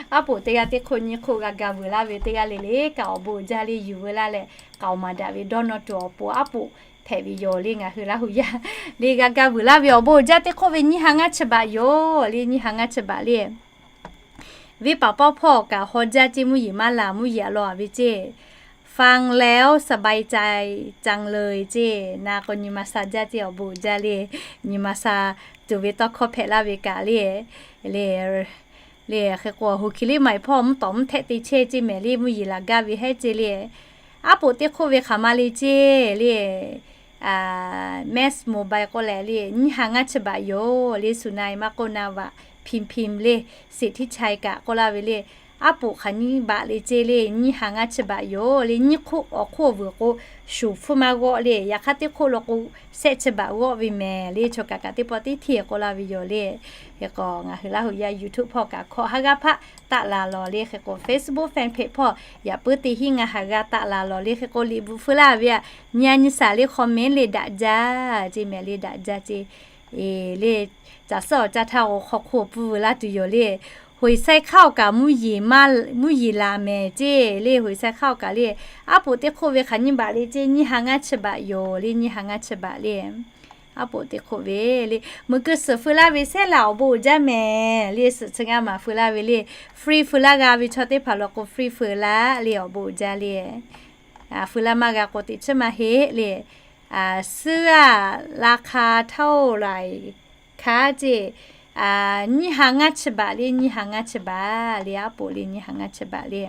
Aˉ poꞈ teˇ g'aˇ teˇ hk'oˆ nyi hk'oˆ g'a ga vuiˬ laˇ ve teˇ g'aˇ le le kaꞈ awˬ bon uiˍ jaˇ le yuˬ veu laˇ leh, k'aoˍ maˍ daꞈ ve dawˇ nawˇ tuˬ awˬ pon aˉ poꞈ hpehꞈ ve yoˬ le ngaˬ hui Laˇ huˍ yaˇ. Le g'a ga vuiˬ laˇ ve awˬ bon uiˍ jaˇ teˇ hk'oˆ ve nyiˇ ha ngaˇ chi baꞈ yoˬ le, nyiˇ ha ngaˇ chi baꞈ le. Venˇ paˍ pawˇ hpawˇ kaꞈ haw jaˇ ceˇ, mvuhˇ yeˬ maˇ laˬ, mvuhˇ yeˬ a law-a ve ceˇ. ฟังแล้วสบายใจจังเลย ceˇ. Na k'o nyi ma sha jaˇ ceˇ, awˬ bon uiˍ jaˇ le. Nyi ma sha tuˬ ve tawˇ hkawˇ hpehꞈ laˇ ve kaꞈ le. Le, le hk'e k'o hu hki liˇ ma-e hpawˇ mvuhˇ tawˍ mvuhˇ htehˆ te chehˇ ceˇ mehˍ le, mvuhˇ yeˬ laˬ gaˇ ve hehˉ ceˇ le. Aˉ poꞈ teˇ hk'oˆ ve hk'aˬ ma le ceˇ le. Max Mobile k'oˆ leh le, nyiˇ ha ngaˇ chi baꞈ yoˬ le. Sunaˍ-e maˇ k'oˆ, na vaꞈ พิมพ์ พิมพ์ le, สิทธิชัย kaꞈ k'oˆ laˇ ve le. Aˉ poꞈ hk'aˬ nyiˇ baꞈ le ceˇ le, nyiˇ ha ngaˇ chi baꞈ yoˬ le. Nyiˇ hk'oˆ awˬ hk'oˆ vuiˬ k'o, shuˍ hpfuhˇ maˇ g'awˆ le. Yaꞈ hk'aˇ teˇ hk'oˆ lo k'o, sehˆ chi baꞈ g'awˆ ve mehˍ le. Chaw kaꞈ kaꞈ teˇ pawˆ teˇ hteˇ k'oˆ laˇ ve yoˬ le. Hk'e k'o ngaˬ hui Laˇ huˍ yaˇ YouTube hpawˇ kaꞈ hkawꞈ ha g'aˇ hpaˆ taˆ la lawˬ le. Hk'e k'o Facebook fan page hpawˇ yaꞈ puiˉ teˇ hinˉ ngaˇ ha g'aˇ taˆ la lawˬ le. Hk'e k'o liꞈ bvuhꞈ feu laˇ ve aꞈ, nyi-a nyi shaˍ le, comment le daꞈ jaˇ ceˇ mehˍ le, daꞈ jaˇ ceˇ. Le, caˬ suhˉ awˬ caˇ htaˇ k'o hk'aw hk'oˆ pfuhˇ veu laˇ tuˬ yoˬ le. Hoˍ saiˉ hk'aˇ-oˬ kaꞈ mvuhˇ yeˬ laˬ mehˍ ceˇ le. Hoˍ saiˉ hk'aˇ-oˬ kaꞈ le, aˉ poꞈ teˇ hk'oˆ ve hk'aˬ nyiˇ baꞈ le ceˇ, nyiˇ ha ngaˇ chi baꞈ yoˬ le, nyiˇ ha ngaˇ chi baꞈ le. Aˉ poꞈ teˇ hk'oˆ ve le, meuꞈ keu suhˍ feu laˇ ve sehˉ laˬ, awˬ bon uiˍ jaˇ mehˍ le. Suhˍ chi ngaˇ maˬ feu laˇ ve le, free feu laˇ g'a ve chaw teˇ hpaˍ law k'o free feu laˇ le, awˬ bon uiˍ jaˇ le. Feu laˇ maˇ g'a k'o teꞈ chiˉ maˇ heˆ le. Suhˉ-a, ราคาเท่าไหร่คะ ceˇ. Nyiˇ ha ngaˇ chi baꞈ le, nyiˇ ha ngaˇ chi baꞈ le, aˉ poꞈ le nyiˇ ha ngaˇ chi baꞈ le.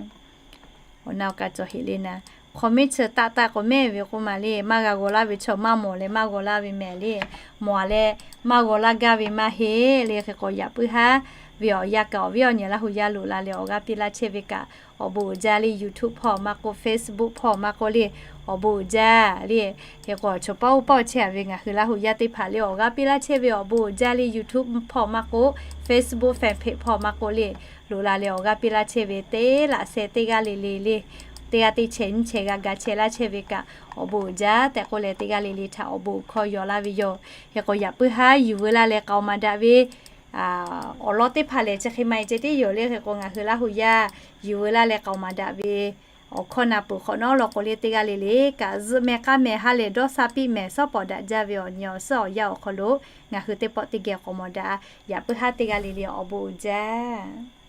Awˬ na awˬ kaꞈ cawˬ heꞈ le na. Comment chi taˆ taˆ k'o mehˆ ve k'oˆ ma le, maˇ g'a g'aw laˇ ve chaw maˇ mawˬ leh maˇ g'aw laˇ ve mehˍ le. Mawˬ-a leh maˇ g'aw laˇ gaˇ ve maˇ heˆ le. Hk'e k'o yaꞈ puiˉ haˉ ve awˬ yanˇ kaꞈ awˬ viˉ awˬ nyi Laˇ huˍ yaˇ loꞈ la leh awˬ g'aˇ piˇ laˇ chehˇ ve kaꞈ awˬ bon uiˍ jaˇ le. YouTube hpawˇ maˇ k'oˆ, Facebook hpawˇ maˇ k'oˆ le, awˬ bon uiˍ jaˇ le. Hk'e k'o chaw pawˆ oˇ pawˆ chehˇ-a ve ngaˬ hui Laˇ huˍ yaˇ teˇ hpaˍ le awˬ g'aˇ piˇ laˇ chehˇ ve awˬ bon uiˍ jaˇ le. YouTube hpawˇ maˇ k'oˆ, Facebook fan page hpawˇ maˇ k'oˆ le, loꞈ la leh awˬ g'aˇ piˇ laˇ chehˇ ve teˇ laꞈ sheh teˇ g'aˇ le le le, teˇ g'aˇ teˇ chehˇ nyiˇ chehˇ g'a ga chehˇ laˇ chehˇ ve kaꞈ awˬ bon uiˍ jaˇ tehꞈ k'oˆ leh teˇ g'aˇ le le htaꞈ awˬ bon hkawˇ yaw laˇ ve yoˬ. Hk'e k'o yaꞈ puiˉ haˉ yuˬ veu laˇ leh k'aoˍ maˍ daꞈ ve awˬ lawn teˇ hpaˍ lehˬ chi hk'e maˇ heˆ ceh tiˉ yoˬ le. Hk'e k'o ngaˬ hui Laˇ huˍ yaˇ yuˬ veu laˇ leh k'aoˍ maˍ daꞈ ve awˬ hkawˇ na peuˬ hk'awꞈ nawˉ law k'o le, teˇ g'aˇ le le kaꞈ zuhꞈ meh k'aˉ meh ha lehˬ dawˇ sha piˇ mehˍ. Shawˉ pawˍ daꞈ jaˇ ve awˬ nyi awˬ suhˉ awˬ yanˇ awˬ hk'aw lo ngaˬ hui teˇ pawˆ teˇ geh k'awꞈ mawˬ daꞈ. Yaꞈ puiˉ haˉ teˇ g'aˇ le le awˬ bon uiˍ jaˇ.